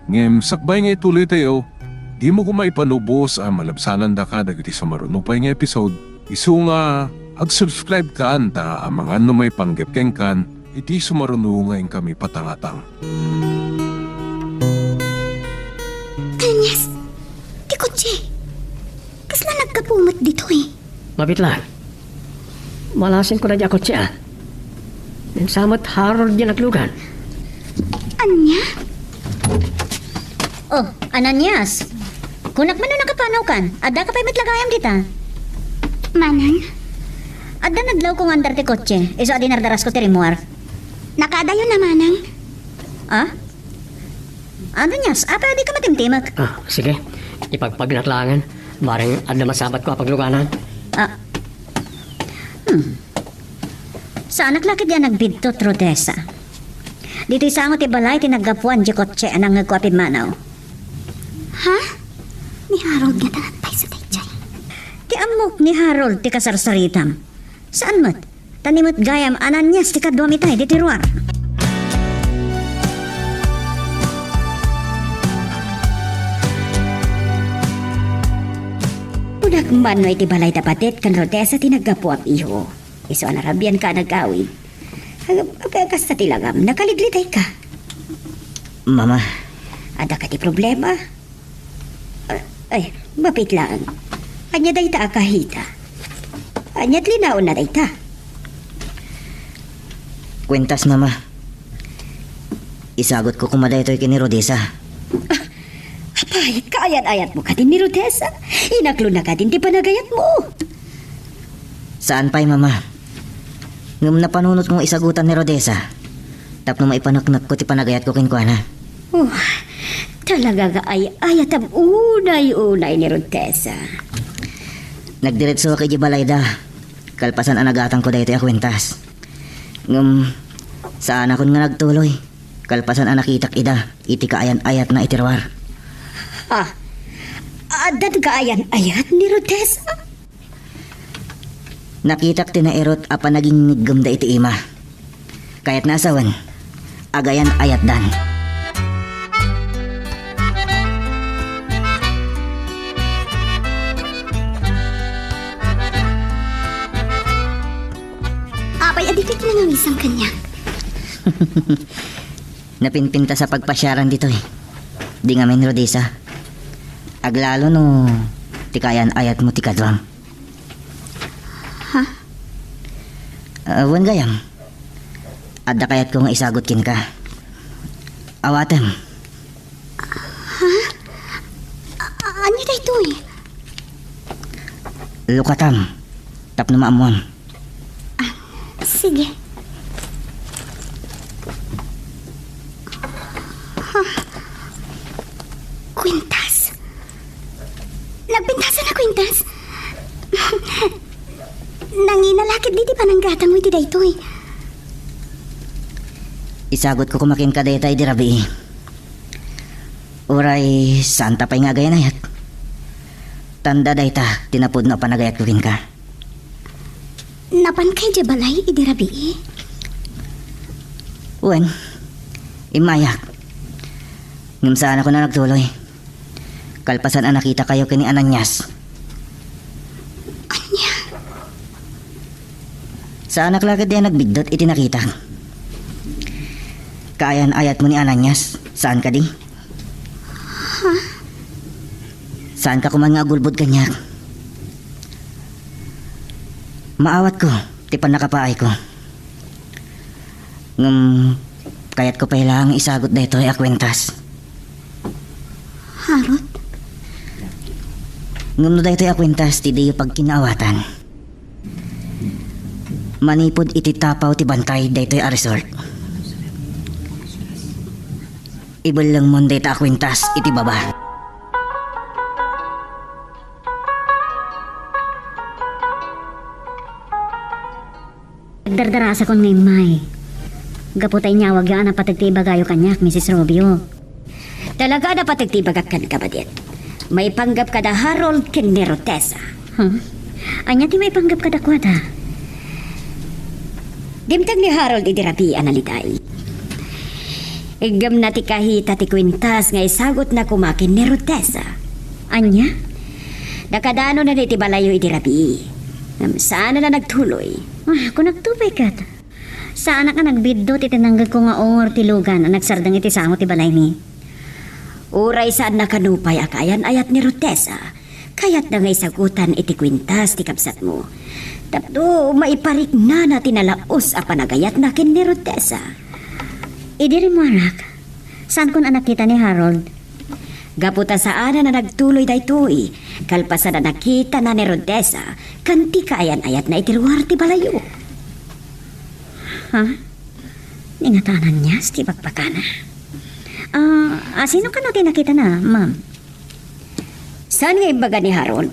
Ngem sakbay nga ituloytayo, dimo koma ipanubos a malabsanandaka dagiti sumaruno pay nga episode. Isu nga ag-subscribe kan ta amangan no maipanggep kenkan iti sumaruno nga inkami patangatang. Anyas, ti kotse. Kasla naggapu met ditoy? Mabitlan. Malasin ko na di a kotse, ah. Sa met Harold di naglugan. Ania? Oh, Ananias. Kunak man no nakapanawkan. Adda ka pay met lagayam dita. Manang? Adda nadlaw ko nga andar ti kotse. Isu a dinardarasko ti rimmuar. Nakaadayo na, Manang. Ah? Ananias, apay a di ka matimtimek? Ah, sige. Ipagpagnak laengen. Bareng adda masabatko a pagluganan. Ah. Hmm. Saanak la ketdi a nagbidto, Rodessa. Ditoy sango ti balay ti naggapuan di kotse a nangngegko a pimmanaw. Ha? Ni Harold ngata pay sa daydiay. Ti ammok ni Harold ti kasarsaritam. Saan met? Ta ni met gayam Ananias ti kaduam itay ditoy ruar. Kunak man no iti balay da Padet ken Rodessa ti naggapuam, iho. Isu a narabianka a nag-awid. Ag-, ag-, kasta ti langam, nakaliglitayka. Mama. Adda kadi problema? Ah, ay, mapit laeng. Ania dayta a kahita? Ania ti linaonna dayta? Kuentas, Mama. Isagutko koma daytoy ken ni Rodessa. Apay, kaayan-ayatmo kadin ni Rodessa? Inaklona kadin ti panagayatmo? Saan pay, Mama. Ngem napanunotko nga isagutan ni Rodessa tapno maipaneknekko ti panagayatko kenkuana. Oh, talaga nga ay-ayatam unay-unay ni Rodessa. Nagdiretsoak idiay balayda, kalpasan a nagatangko daytoy a kuentas. Ngem, saanakon nga nagtuloy, kalpasan a nakitak ida iti kaayan-ayatna iti ruar. Ha? Addan kaayan-ayat ni Rodessa? Nakitak ti nairut a panagingniggemda iti ima. Kayatna a sawen, agayan-ayatdan. Apay, adi pay ti nangangisang kaniak? Napinpintas a pagpasiaran ditoy. Di ngamin, Rodessa. Aglalo no ti kaayan-ayatmo ti kaduam. Ha? Ah, wen gayam. Adda kayatko nga isagut kenka. Awatem. Ha? A-, ania daytoy? Lukatam. Tapno maammuam. Ah, sige. Ha? Kuentas? Nagpintasan a kuentas? Nangina la ketdi ti pananggatangmo iti daytoy. Isagutko koma kenka dayta idi rabii. Uray saanta pay nga agayan-ayat. Tanda dayta ti napudno a panagayatko kenka. Napanka idiay balay idi rabii? Wen, immayak. Ngem saanakon a nagtuloy. Kalpasan a nakitakayo ken ni Ananias. Ania? Saanak la ketdi a nagbiddut iti nakitak. Kaayan-ayatmo ni Ananias, saan kadi? Ha? Saanka koman nga agulbod kaniak. Maawatko ti pannakapaayko. Ngem, kayatko pay laeng isagut daytoy a kuentas. Harold? Ngem no daytoy a kuentas ti diyo pagkinaawatan, manipud iti tapaw ti bantay daytoy a resort, ibellengmon dayta a kuentas iti baba. Agdardarasakon nga immay. Gapu ta inyawagyo a napateg ti ibagayo kaniak, Misis Rubio. Talaga a napateg ti ibagak kenka, Badet. Maipanggep kada Harold ken ni Rutesa. Huh? Ania ti maipanggep kadakuada? Dimteng ni Harold idi rabii a naliday. Iggemna ti kahita ti kuintas nga isagutna koma ken ni Rutesa. Ania? Nakadanonen iti balayyo idi rabii. Ngem saan a nagtuloy. Ah, kunakto pay ket. Saanak a nagbiddut iti nanggegko nga ungor ti lugan a nagsardeng iti sango ti balaymi. Uray saanna kano pay a kaayan-ayat ni Rutesa, kayatna nga isagutan iti kuintas ti kabsatmo. Tapno maipariknana ti nalaus a panagayatna ken ni Rutesa. Idi rimmuarak, saankon a nakita ni Harold. Gapu ta saanen a nagtuloy daytoy, kalpasan a nakitana ni Rutesa, ken ti kaayan-ayatna iti ruar ti balayyo. Ha? Ni ngata Ananias ti bakbakana? Ah, ah, sino kano ti nakitana, ma'am? Saan nga imbaga ni Harold?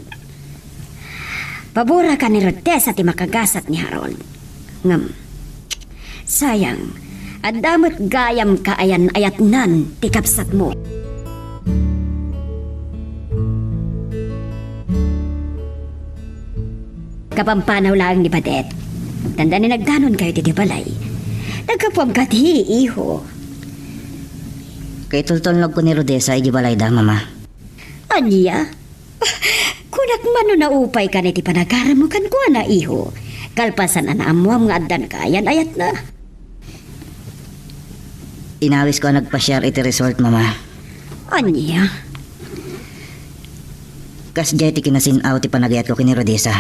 Pabora ka ni Rutesa ti makagasat ni Harold. Ngem, sayang, adda met gayam kaayan-ayatnan ti kabsatmo. Kapampanaw laeng ni Badet. Tanda ni nagdanonkayo iti balay. Naggapuam kadi, iho. Kaitultulnogko ni Rutesa iti balayda, Mama. Ania? Kunak man no naupaykan iti panagarammo kenkuana, iho. Kalpasan a naammuam nga addan kaayan-ayatna. Inawisko a nagpasiar iti resort, Mama. Ania? Kasdiay ti kinasin-aw ti panagayatko ken ni Rutesa.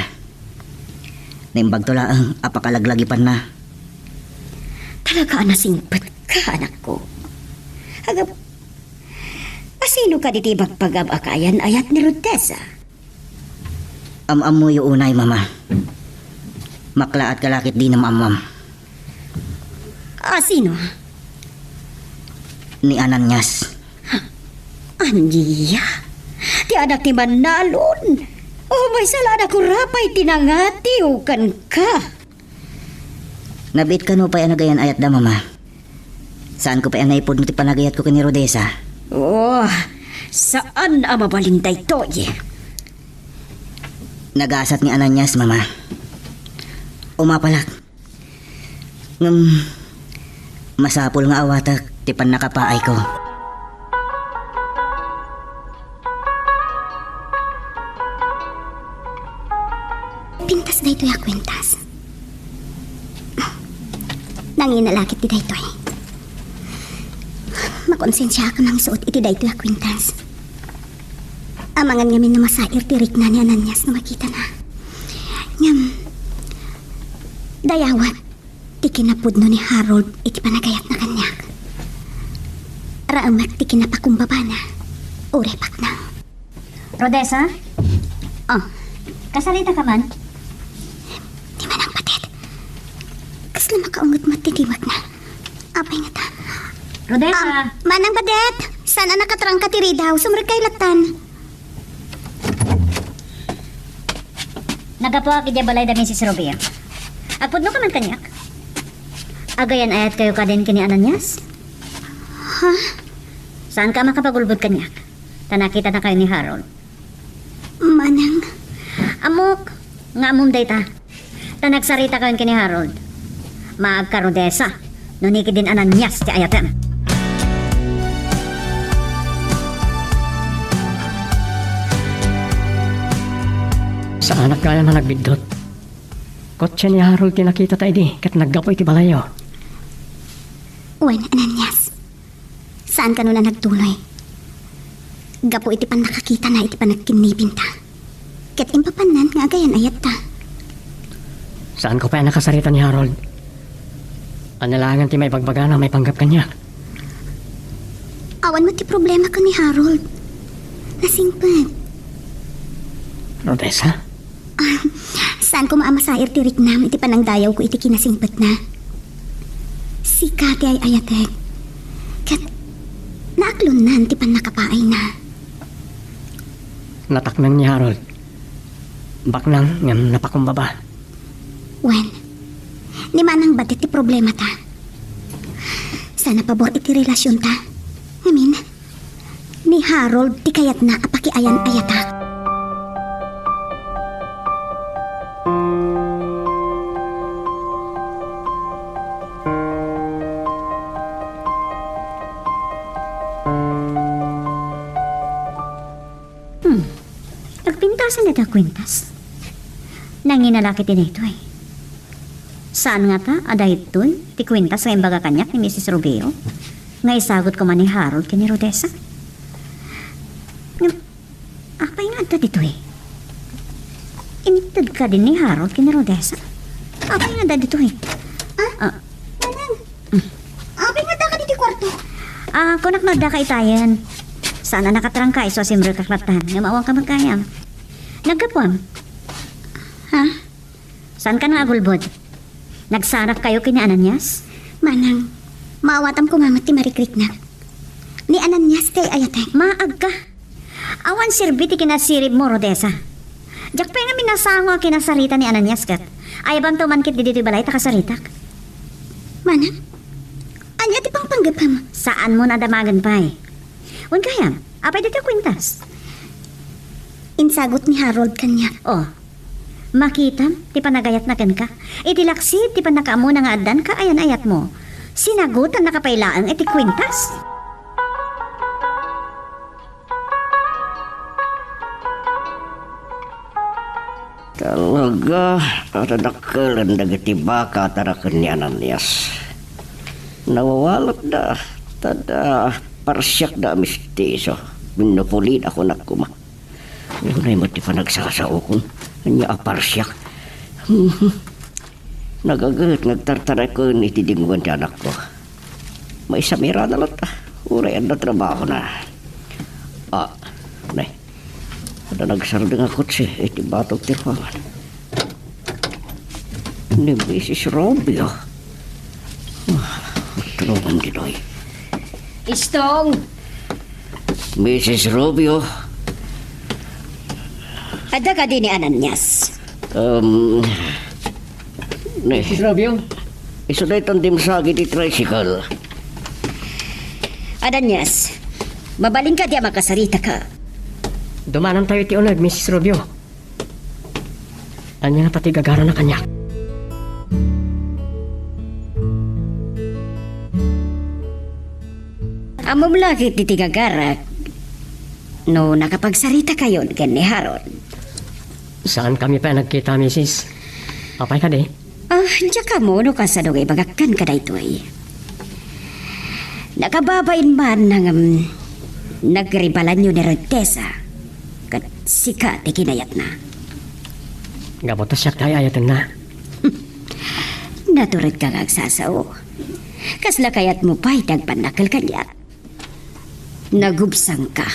Naimbagto laeng a pakalaglagipanna. Talaga a nasingpetka, anakko. Agap-, asino kadi ti ibagbaga a kaayan-ayat ni Rodessa? Am-ammoyo unay, Mama. Maklaat ka la ket dina maammoam. Asino? Ni Ananias. Ania? Ti anak ti mannalon? O, maysa la a nakurapay ti nangatiw kenka. Nabiit kano pay a nagayan-ayatda, Mama. Saanko pay a naipudno ti panagayatko ken ni Rodessa. Oh, saan a mabalin daytoy. Nagasat ni Ananias, Mama. Umapalak. Ngem, masapul nga awatek ti pannakapaayko. Pintas daytoy a kuentas. Nangina la ket ti daytoy. Makonsensiaak a mangisuot iti daytoy a kuentas. Amangan ngamin no masair ti rikna ni Ananias no makitana. Ngem, dayawek ti kinapudno ni Harold iti panagayatna kaniak. Raamek ti kinapakumbabana. Uray paknang. Rodessa? Oh. Kasarita ka man? Ni Manang Badet. Kasla makaunget met ti tiwekna. Apay ngata? Rodessa! Ah, Manang Badet! Saan a nakatrangka ti ridaw? Sumrekka lattan. Naggapuak idiay balay da Misis Rubio. Agpudno ka man kaniak? Agayan-ayat kayo kadin ken ni Ananias? Ha? Saan ka makapagulbod kaniak? Ta nakita na kayo ni Harold. Manang. Ammok, nga ammom dayta. Ta nagsarita kayon ken ni Harold. Maagka, Rodessa, no ni kadin Ananias ti ayatem. Saanak gayam a nagbiddut. Kotse ni Harold ti nakitata idi ket naggapu iti balayyo. Wen, Ananias. Saan kano a nagtuloy? Gapu iti pannakakitana iti panagkinnipinta. Ket impapannan nga agayan-ayatta. Saanko pay a nakasarita ni Harold. Ania laengen ti maibagbagana maipanggep kaniak? Awan met ti problema ken ni Harold. Nasingpet. Rodessa? Ah, saan koma a masair ti riknam iti panangdayawko iti kinasingpetna? Sika ti ay-ayatek. Ket naaklonnan ti pannakapaayna. Nataknang ni Harold. Baknang ngem napakumbaba. Wen, ni Manang Badet ti problemata. Saan a pabor iti relasionta. Ngamin, ni Harold ti kayatna a pakiayan-ayatak. Hmm. Agpintasan dayta a kuentas. Nangina la ket daytoy. Saan ngata a daytoy ti kuentas nga imbaga kaniak ni Misis Rubio nga isagut koma ni Harold ken ni Rodessa? Ngem, apay nga adda ditoy? Inted kadin ni Harold ken ni Rodessa? Apay nga adda ditoy? Ah? Ah. Manang, apay nga addaka ditoy kuarto? Ah, kunak no addaka itayen. Saan a nakatrangka isu a simrekak lattan, ngem awanka met gayam. Naggapuam? Ha? Saankan nga agulbod? Nagsarak kayo ken ni Ananias? Manang, maawatam koma met ti marikriknak. Ni Ananias ti ay-ayatek. Maagka. Awan serbi ti kinasiribmo, Rodessa. Diak pay ngamin nasango a kinasarita ni Ananias ket. Ayabamto man ketdi ditoy balay ta kasaritak. Manang, ania ti pangpanggepem? Saanmo a damagen pay. Wen gayam, apay daytoy a kuentas? Insagut ni Harold kaniak. Oh, makitam ti panagayatna kenka. Iti laksid ti pannakaammona nga addan kaayan-ayatmo, sinagutannaka pay laeng iti kuentas. Talaga, adda dakkelen dagiti baka a taraken ni Ananias. Nawawalatda, ta adda parsiakda a mestiso. Wenno pulida, kunak koma. Unay met ti panagsasaokon. Ania a parsiak? Nagaget nga agtartaraken iti dingogan ti anakko. Maysa met latta, uray adda trabahona. Ah, ne. Adda nagsardeng a kotse iti batog ti ruangan. Ni Misis Rubio. Ah, tulongan ditoy. Istong! Misis Rubio. Adda kadi ni Ananias? Um, ne. Misis Rubio? Isu daytan dimsagi ti tricycle. Ananias, mabalin kadi a makasaritaka? Dumanantayo iti uneg, Misis Rubio. Ania nga pati gagarana kaniak? Ammom la ket iti gagarak no nakapagsaritakayon ken ni Harold. Saankami pay a nagkita, misis. Apay kadi? Ah, diak ammo no kasano nga ibagak kenka daytoy. Nakababain man nga, um, nagribalanyo ni Rodessa, ket sika ti kinayatna. Gapu ta siak ti ay-ayatenna. Naturedka nga agsasao. Kasla kayatmo pay ti agpannakkel kaniak? Nagubsangka.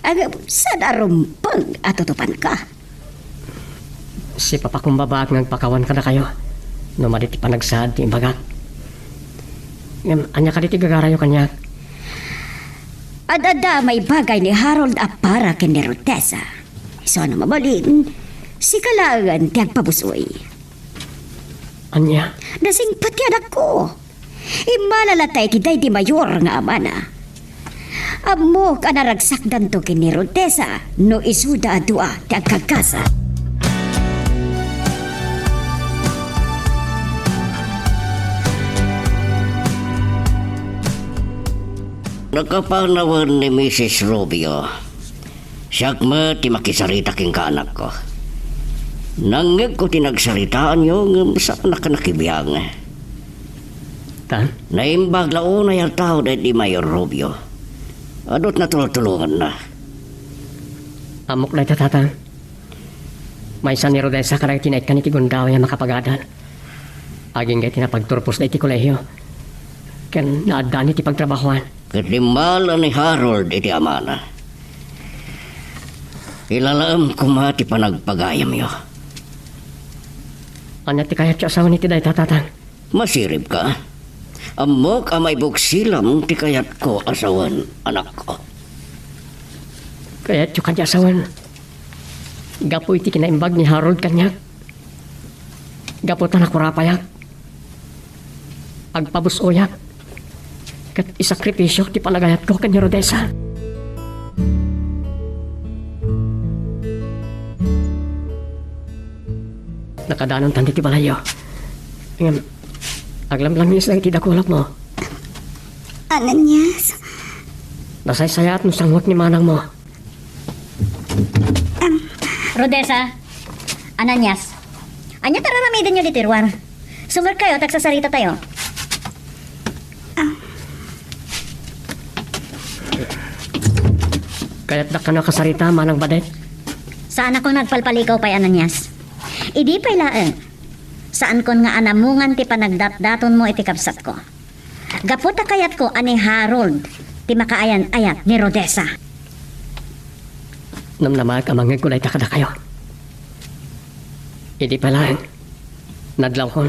Ngem saan a rumbeng a tutupanka? Sipapakumbabaak nga agpakawan kadakayo no madi ti panagsaad ti imbagak. Ngem ania kadi ti gagarayo kaniak? Ad-adda a maibagay ni Harold a para ken ni Rodessa. Isu a no mabalin, sika laengen ti agpabus-oy. Ania? Nasingpet ti anakko. Immala latta iti daydi mayor nga amana. Ammok a naragsakdanto ken ni Rodessa no isuda a dua ti agkagkasa. Nakapanawen ni Misis Rubio. Siak met ti makisarita kenka, anakko. Nangngegko ti nagsaritaanyo, ngem saannak a nakibiang. Ta? Naimbag la unay a tao daydi Mayor Rubio. Adu ti natultulonganna. Ammok dayta, Tatang. Maysa ni Rodessa kadagiti naikkan iti gundaway a makapagadal. Agingga iti napagturposda iti kolehio ken naaddaan iti pagtrabahoan. Ket limmala ni Harold iti amana. Ilalaem koma ti panagpagayamyo. Ania ti kayatyo a sawen iti dayta, Tatang? Masiribka? Ammok a maibuksilam ti kayatko a sawen, anakko. Kayatyo kadi a sawen gapu iti kinaimbag ni Harold kaniak? Gapu ta nakurapayak, agpabus-oyak, ket isakripisio ti panagayatko ken ni Rodessa. Nakadanontan ti balayyo. Ngem, aglamlamies dagiti dakulapmo. Ananias? Nasaysayaat no sanguek ni manangmo. Am. Rodessa, Ananias, ania ti ar-aramidenyo ditoy ruar? Sumerkayo ta agsasaritatayo. Am. Kayatdak kano a kasarita, Manang Badet? Saanakon nga agpalpalikaw pay, Ananias. Idi pay laeng, saankon nga anamungan ti panagdatdatonmo iti kabsatko. Gapu ta kayatko a ni Harold ti makaayan-ayat ni Rodessa. Namnamaek a mangngegko dayta kadakayo. Idi pay laeng, nadlawkon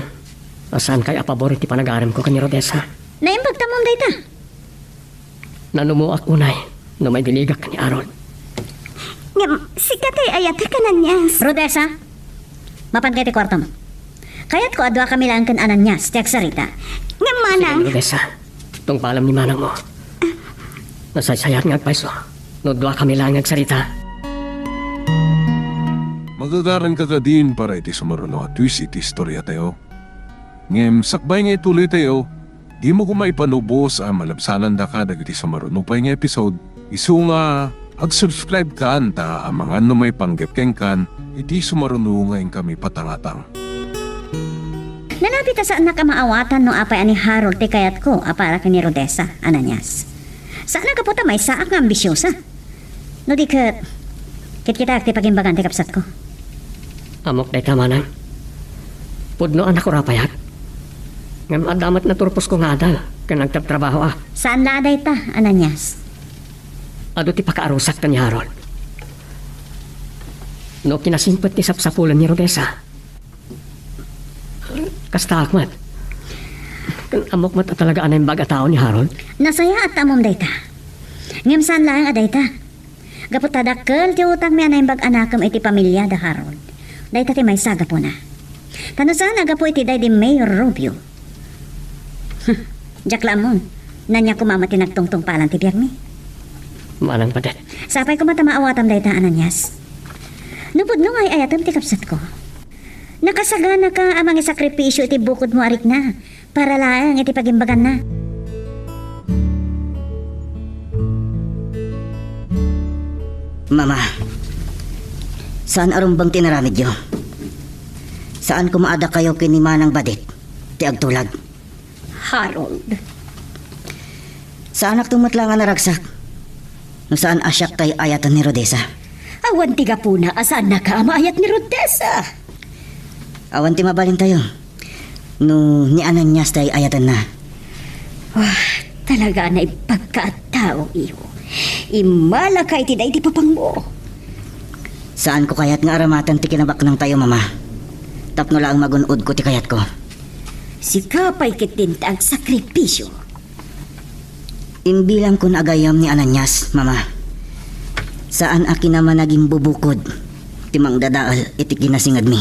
a saankayo a pabor iti panagaremko ken ni Rodessa. Naimbag tamom dayta. Nanumoak unay no maibiligak ken ni Harold. Ngem, sika ti ay-ayatek, Ananias. Rodessa, mapanka iti kuartom. Kayatko a duakami laeng ken Ananias ti agsarita. Ngem, manang. Sige, Rodessa. Tungpalem ni manangmo. Nasaysayaat nga agpayso no duakami laeng nga agsarita. Magagaranka kadin para iti sumaruno a twist iti istoriatayo. Ngem sakbay nga ituloytayo, dimo koma ipanubos a malabsanandaka dagiti sumaruno pay nga episode, isu nga ag-subscribe kan ta amangan no maipanggep kenkan iti sumaruno nga inkami patangatang. Nalabit a saannak a maawatan no apay a ni Harold ti kayatko a para ken ni Rodessa, Ananias. Saan a gapu ta maysaak nga ambisiosa. No di ket, kitkitaak ti pagimbagan ti kabsatko. Ammok dayta, manang. Pudno a nakurapayak. Ngem adda met naturposko nga adal ken nagtrabtrabahoak. Saan la a dayta, Ananias. Adu ti pakaarusak ken ni Harold. No kinasimpet ti sapsapulen ni Rodessa, kastaak met. Ken ammok met a talaga a naimbag a tao ni Harold. Nasayaat ta ammom dayta. Ngem saan laeng a dayta. Gapu ta dakkel ti utangmi a naimbag a nakem iti pamiliada, Harold. Dayta ti maysa a gapuna. Ta no saan a gapu iti daydi Mayor Rubio. Diak la ammon. Ania koma met ti nagtungtungpalan ti biagmi. Manang padet. Sapay koma ta maawatam dayta, Ananias. No pudno nga ay-ayatem ti kabsatko, nakasaganaka a mangisakripisio iti bukodmo a rikna para laeng iti pagimbaganna. Mama, saan a rumbeng ti inaramidyo. Saan koma a dakayo ken ni Manang Badit ti agtulag. Harold. Saanakto met la nga naragsak no saan a siak tay ayaten ni Rodessa. Awan ti gapuna a saannaka a maayat ni Rodessa. Awan ti mabalintayo no ni Ananias tay ayatenna. Wah, talaga a naibagka a tao, iho. Immalaka iti daydi papangmo. Saanko kayat nga aramaten ti kinabaknangtayo, Mama. Tapno laeng magun-odko ti kayatko. Sika pay ketdin ti agsakripisio. Imbilangkon a gayyem ni Ananias, Mama. Saan a kinamanagimbubukod ti mangdadael iti kinasingedmi.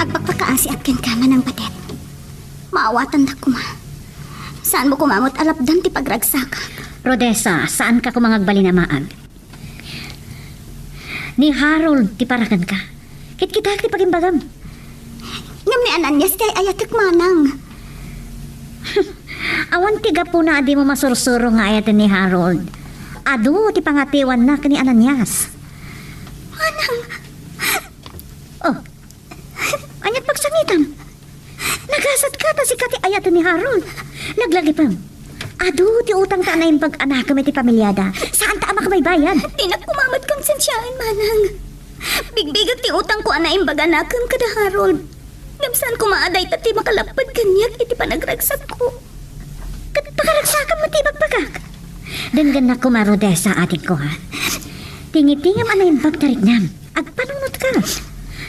Agpakpakaasiak kenka, Manang Batet. Maawatandak koma. Saanmo koma met a lapdan ti pagragsakak. Rodessa, saanka koma nga agbalin a maag. Ni Harold ti parakenka. Kitkitaek ti pagimbagam. Ngem ni Ananias ti ay-ayatek, Manang. Awan ti gapuna a dimo masursuro nga ayaten ni Harold. Adu ti pangatiwanna ken ni Ananias. Manang! Oh, ania't pagsangitam? Nagasatka ta sika ti ayaten ni Harold. Laglagipem. Adu ti utangta a naimbag a nakem iti pamiliada. Saanta a makabaybayad. Dinak koma met konsensiaen, Manang. Bigbigek ti utangko a naimbag a nakem kada Harold. Ngem saan koma a dayta ti makalapped kaniak iti panagragsakko. Ket pakaragsakam met ti ibagbagak. Denggennak koma, Rodessa, adingko, ha? Tingitingam a naimbag ta riknam. Agpanunotka.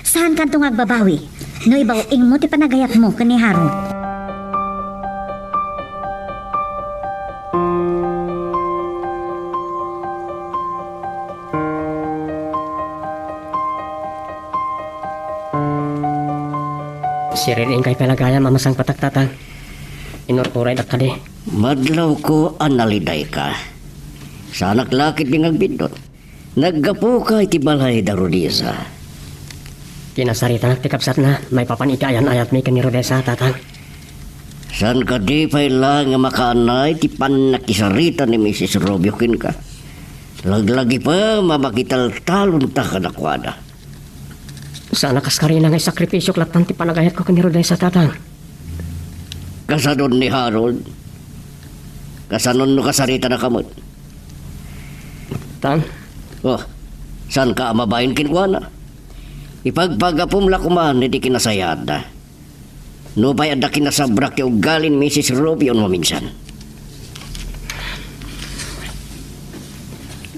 Saankanto nga agbabawi no ibaw-ingmo ti panagayatmo ken ni Harold. Sirin, inkay pay la gayam a masangpetak, Tatang. Inururaydak kadi. Madlawko a nalidayka. Saanak la ketdi nga agbiddut. Naggapuka iti balay da Rodessa. Kinasaritanak ti kabsatna maipapan iti ayan-ayatmi ken ni Rodessa, Tatang. Saan kadi pay la nga makaanay ti pannakisarita ni Misis Rubio kenka? Laglagipem a makitaltalonta kadakuada. Saan a kaskarina nga isakripisiok latta ti panagayatko ken ni Rodessa, Tatang. Kasanon ni Harold? Kasanon no kasaritanaka met? Tan? Oh, saanka a mabain kenkuana? Ipagpagapom la koman iti kinasayaatda. Nupay adda kinasabrak ti ugalin Misis Rubio no maminsan.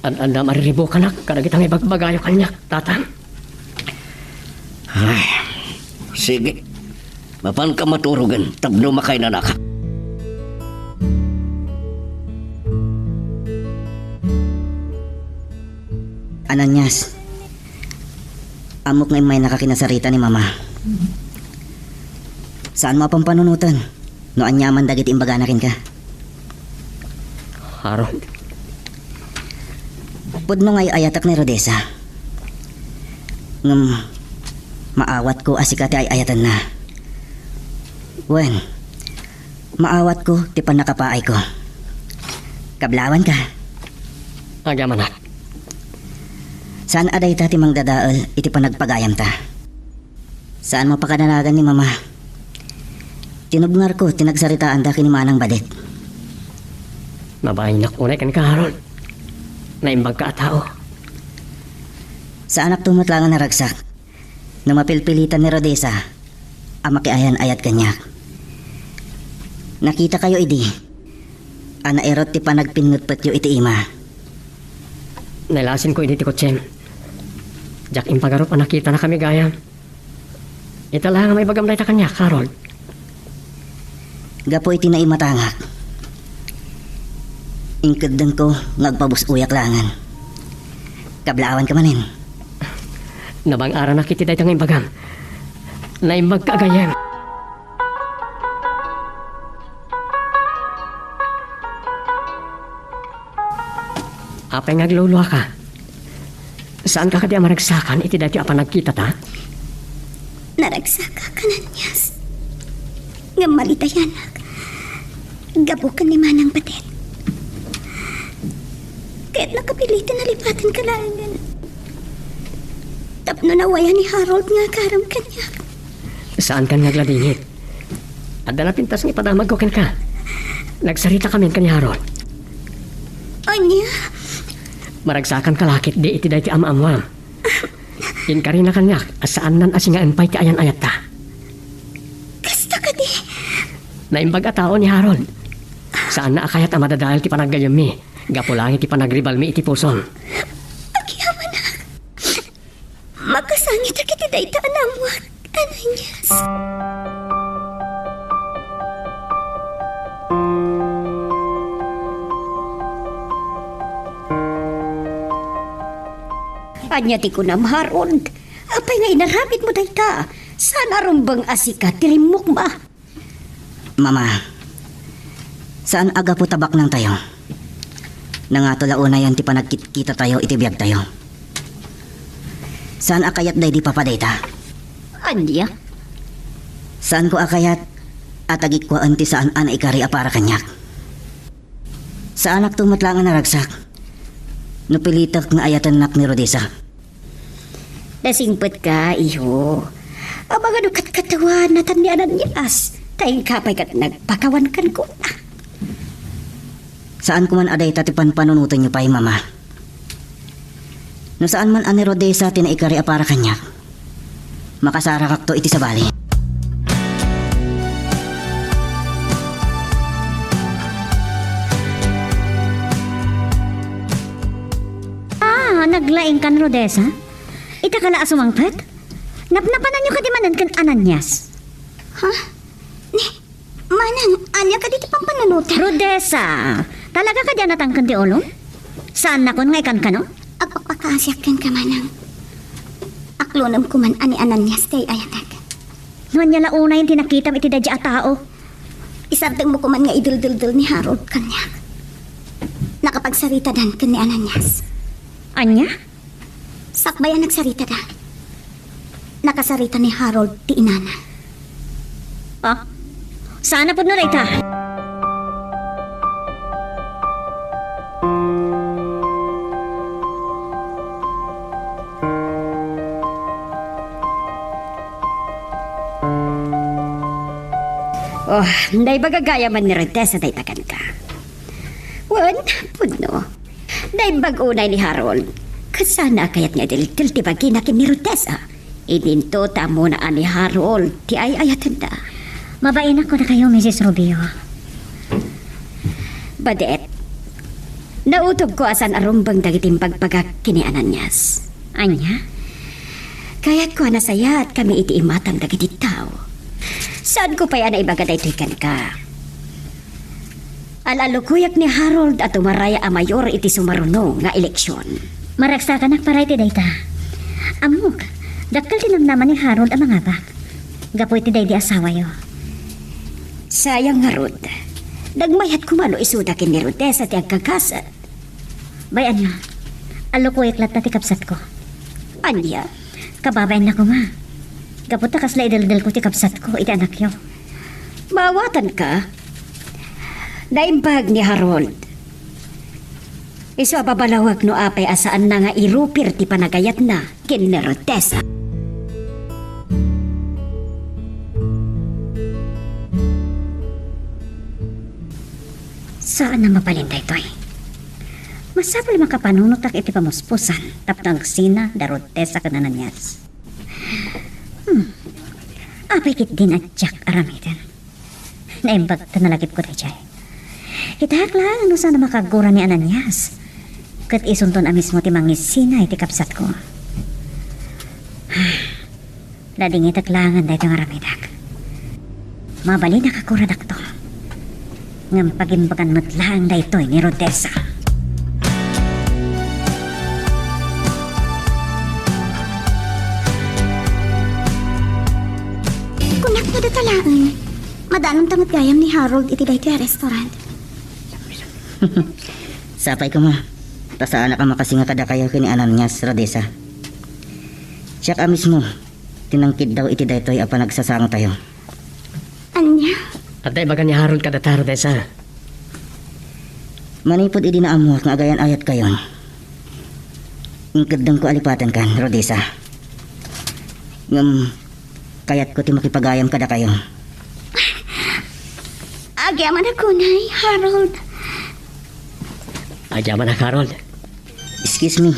Ad-adda mariribukanak kadagita nga ibagbagayo kaniak, Tatang. Ay, sige. Mapanka maturogen tapno makainanaka. Ananias, ammok nga immaynaka kinasarita ni Mama. Saanmo a pampanunoten no aniaman dagiti imbagana kenka. Harold. Pudno nga ay-ayatek ni Rodessa. Ngem maawatko a sika ti ay-ayatenna. Wen, maawatko ti pannakapaayko. Kablawanka. Agyamanak. Saan a dayta ti mangdadael iti panagpagayamta. Saanmo a pakadanagan ni Mama. Tinubngarko ti nagsaritaanda ken ni Manang Badet. Mabainak unay kenka, Harold. Naimbagka a tao. Saanak to met la nga naragsak no mapilpilitan ni Rodessa a makiayan-ayat kaniak. Nakitakayo idi a nairut ti panagpinngetpetyo iti ima. Nailasinko idi ti kotsem. Diak impagarup a nakitanakami gayam. Ita la nga maibagam dayta kaniak, Harold. Gapu iti naimatangak, inkeddengko nga agpabus-oyak laengen. Kablaawanka manen. Nabang-aranak iti dayta nga imbagam. Naimbagka a gayyem. Apay nga agluluaka? Saanka kadi a maragsakan iti daytoy a panagkitata? Naragsakak, Ananias. Ngem malitayanak gapu ken ni Manang Batet. Ket nakapiliten a lipatenka laengen tapno nawayan ni Harold nga agaram kaniak. Saankan nga agladingit. Adda napintas nga ipadamagko kenka. Nagsaritakamin ken ni Harold. Ania? Maragsakanka la ketdi iti daytoy a maammoam. Inkarina kaniak a saannan a singaen pay ti ayan-ayatta. Kasta kadi? Naimbag a tao ni Harold. Saanna a kayat a madadael ti panaggayyemmi gapu laeng iti panagribalmi iti pusom. Agyamanak. Makasangit dagiti dayta a naammoak, Ananias. Ania ti kunam, Harold? Apay nga inaramidmo dayta? Saan a rumbeng a sika ti rimmukma? Mama, saan a gapu ta baknangtayo. Nangato la unayen ti panagkitkitatayo iti biagtayo. Saan a kayat daydi papa dayta. Ania? Saanko a kayat a tagikkuaen ti saan a naikari a para kaniak. Saanakto met la nga naragsak no pilitek nga ayatennak ni Rodessa. Nasingpetka, iho. Amangan no katkatawaannatan ni Ananias, ta inka pay ket nagpakawan kenkuana. Saanko man a dayta ti panpanunotenyo pay, Mama. No saan man a ni Rodessa ti naikari a para kaniak, makasarakakto iti sabali. Ah, naglaingkan, Rodessa? Ita ka la a sumangpet? Napnapananyo kadi manen ken Ananias? Ha? Ni, Manang, ania kadi ti pampanunotem? Rodessa, talaga kadi a natangken ti ulom? Saannakon nga ikankano? Agpakpakaasiak kenka, Manang. Aklonem koma a ni Ananias ti ay-ayatek. No ania la unayen ti nakitam iti daydi a tao? Isardengmo koma nga ideldeldel ni Harold kaniak. Nakapagsaritadan ken ni Ananias. Ania? Sakbay a nagsaritada, nakasarita ni Harold ti inana. Ah? Saan a pudno dayta? Oh, naimbag a gayamen ni Rodessa dayta kenka. Wen, pudno. Naimbag unay ni Harold. Ket saan a kayat nga ideltel ti bagina ken ni Rodessa. Idinto ta ammona a ni Harold ti ay-ayatenna. Mabainak kadakayo, Misis Rubio. Badet, nautogko a saan a rumbeng dagiti imbagbagak ken ni Ananias. Ania? Kayatko a nasayaatkami iti imatang dagiti tao. Saanko pay a naibaga daytoy kenka. Al-alukoyak ni Harold a tumaray a mayor iti sumaruno nga eleksion. Maragsakanak para iti dayta. Ammok, dakkel ti namnama ni Harold a mangabak gapu iti daydi asawayo. Sayang ngarud, nagmayat koma no isuda ken ni Rodessa ti agkagaset. Bay-anna, alukoyak latta ti kabsatko. Ania? Kababainna koma. Gapu ta kasla ideldelko ti kabsatko iti anakyo. Maawatanka? Naimbag ni Harold. Isu a babalawek no apay a saanna nga irupir ti panagayatna ken ni Rodessa. Saan a mabalin daytoy. Masapul a makapanunotak iti pamuspusan tapno agsina da Rodessa ken Ananias. Hmm. Apay ketdin a diak aramiden? Naimbag ta nalagipko daydiay. Kitaek laeng no saan a makagura ni Ananias. Ket isunton a mismo ti mangisina iti kabsatko. Nadingitek laengen daytoy nga aramidek. Mabalin a kakuradakto. Ngem pagimbagan met laeng daytoy ni Rodessa. Kunak nga data laeng. Madanonta met gayam ni Harold iti daytoy a restaurant. Sapay koma. Ta saanak a makasinga kadakayo ken ni Ananias, Rodessa. Siak a mismo ti nangkiddaw iti daytoy a panagsasangotayo. Ania? Adda ibaga ni Harold kadata, Rodessa. Manipud idi naammoak nga agayan-ayatkayon, inkeddengko a lipatenkan, Rodessa. Ngem kayatko ti makipagayam kadakayo. Agyamanak unay, Harold. Agyamanak, Harold. Excuse me.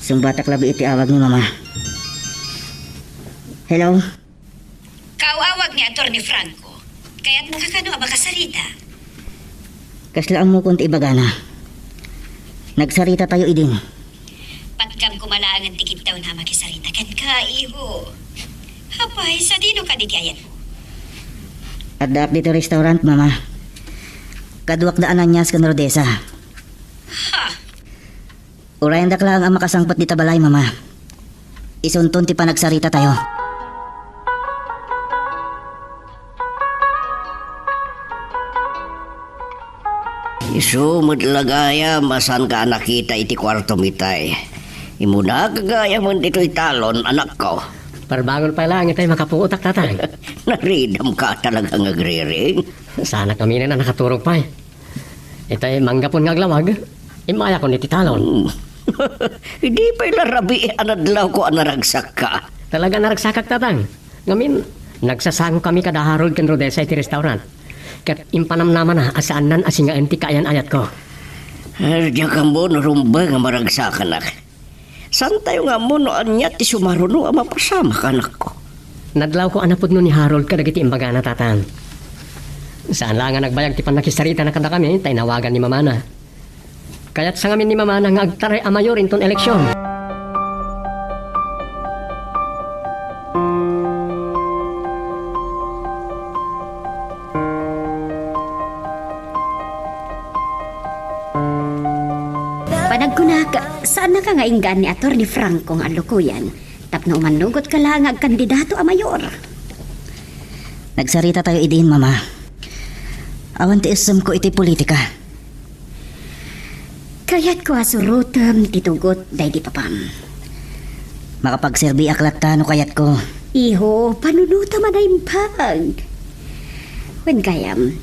Sungbatak labi iti awag ni Mama. Hello? Kaawawag ni Attorney Franco. Kayatnaka kano a makasarita? Kasla ammokon ti ibagana. Nagsaritatayo idin. Patgam koma laengen ti kiddawna a makisarita kenka, iho. Apay, sadino kadi ti ayanmo? Addaak ditoy restaurant, Mama. Kaduak da Ananias ken Rodessa. Ha? Urayendak laeng a makasangpet dita balay, Mama. Isunton ti panagsaritatayo. Isu met la gayam a saanka a nakita iti kuartom itay. Imunak gayamen ditoy talon, anakko. Parbangon pay laeng itay makapuotak, Tatang. Naridamka talaga nga agriring. Saanak aminen a nakaturog pay. Itay manggapon nga aglawag, immayakon iti talon. Hmm. Idi pay la rabii a nadlawko a naragsakka. Talaga naragsakak, Tatang. Ngamin, nagsasangokami kada Harold ken Rodessa iti restaurant. Ket impanamnamana a saannan a singaen ti kaayan-ayatko. Diak ammo no rumbeng a maragsakanak. Saantayo nga ammo no ania ti sumaruno a mapasamak, anakko. Nadlawko a napudno ni Harold kadagiti imbagana, Tatang. Saan la nga nagbayag ti pannakisaritana kadakami, ta inawagan ni mamana. Kayatsa ngamin ni mamana nga agtaray a mayor inton eleksion. Panagkunak, saannaka nga inggaan ni Attorney Franco nga allukoyan tapno umannugotka la nga agkandidato a mayor. Nagsaritatayo idin, Mama. Awan ti isemko iti politika. Kayatko a surotem ti tugot daydi papam. Makapagserbiak latta no kayatko. Iho, panunotem a naimbag. Wen gayam,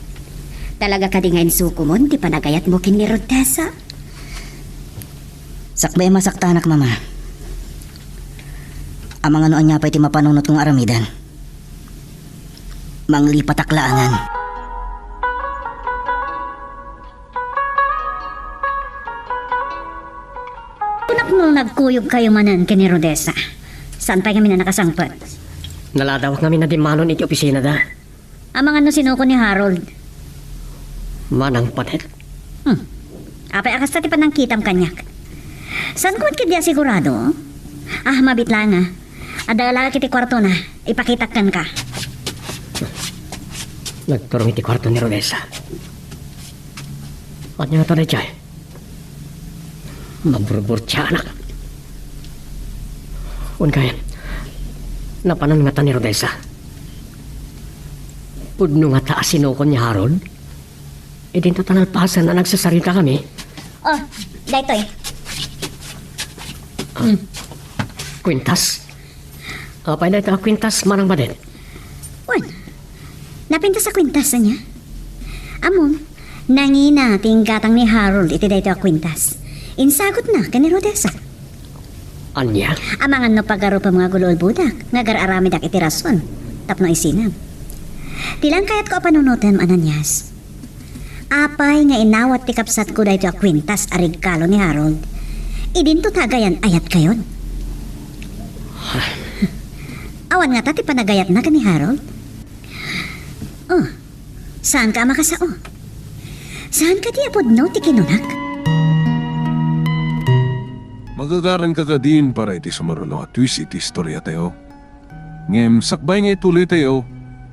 talaga kadi nga insukomon ti panagayatmo ken ni Rodessa? Sakbay a masaktanak, Mama. Amangan no ania pay ti mapanunotko nga aramiden. Manglipatak laengen. Kunak no nagkuyogkayo manen ken ni Rodessa. Saan pay ngamin a nakasangpet? Naladawak ngamin a dimmanon iti opisinada. Amangan no sinuko ni Harold. Manang padet. Hmm. Apay a kasta ti panangkitam kaniak? Saan ko met ketdi a sigurado? Ah, mabiit laeng a. Adda laeng iti kuartona. Ipakitak kenka. Nagturong iti kuarto ni Rodessa. Ania ngata daydiay? Maburburtianak. Wen gayam, napanan ngata ni Rodessa? Pudno ngata a sinukon ni Harold? Idinto ta nalpasen a nagsasaritakami. Oh, daytoy. Ah, hmm. Kwintas? Apay dayta a kwintas, Manang Badet? Wen, napintas a kwintas ania? Ammom, nangina ti inggatang ni Harold iti daytoy a kwintas. Insagutna ken ni Rodessa. Ania? Amangan no pagarupem nga agul-ulbodak, nga agar-aramidak iti rason tapno isinam. Ti lang kayatko a panunotem, Ananias. Apay nga inawat ti kabsatko daytoy a kwintas a regalo ni Harold? Idinto ta agayan-ayatkayon. Awan ngata ti panagayatna ken ni Harold? Oh, saanka a makasao? Saan kadi a pudno ti kinunak? Magagaranka kadin para iti sumaruno a twist iti istoriatayo. Ngem sakbay nga ituloytayo,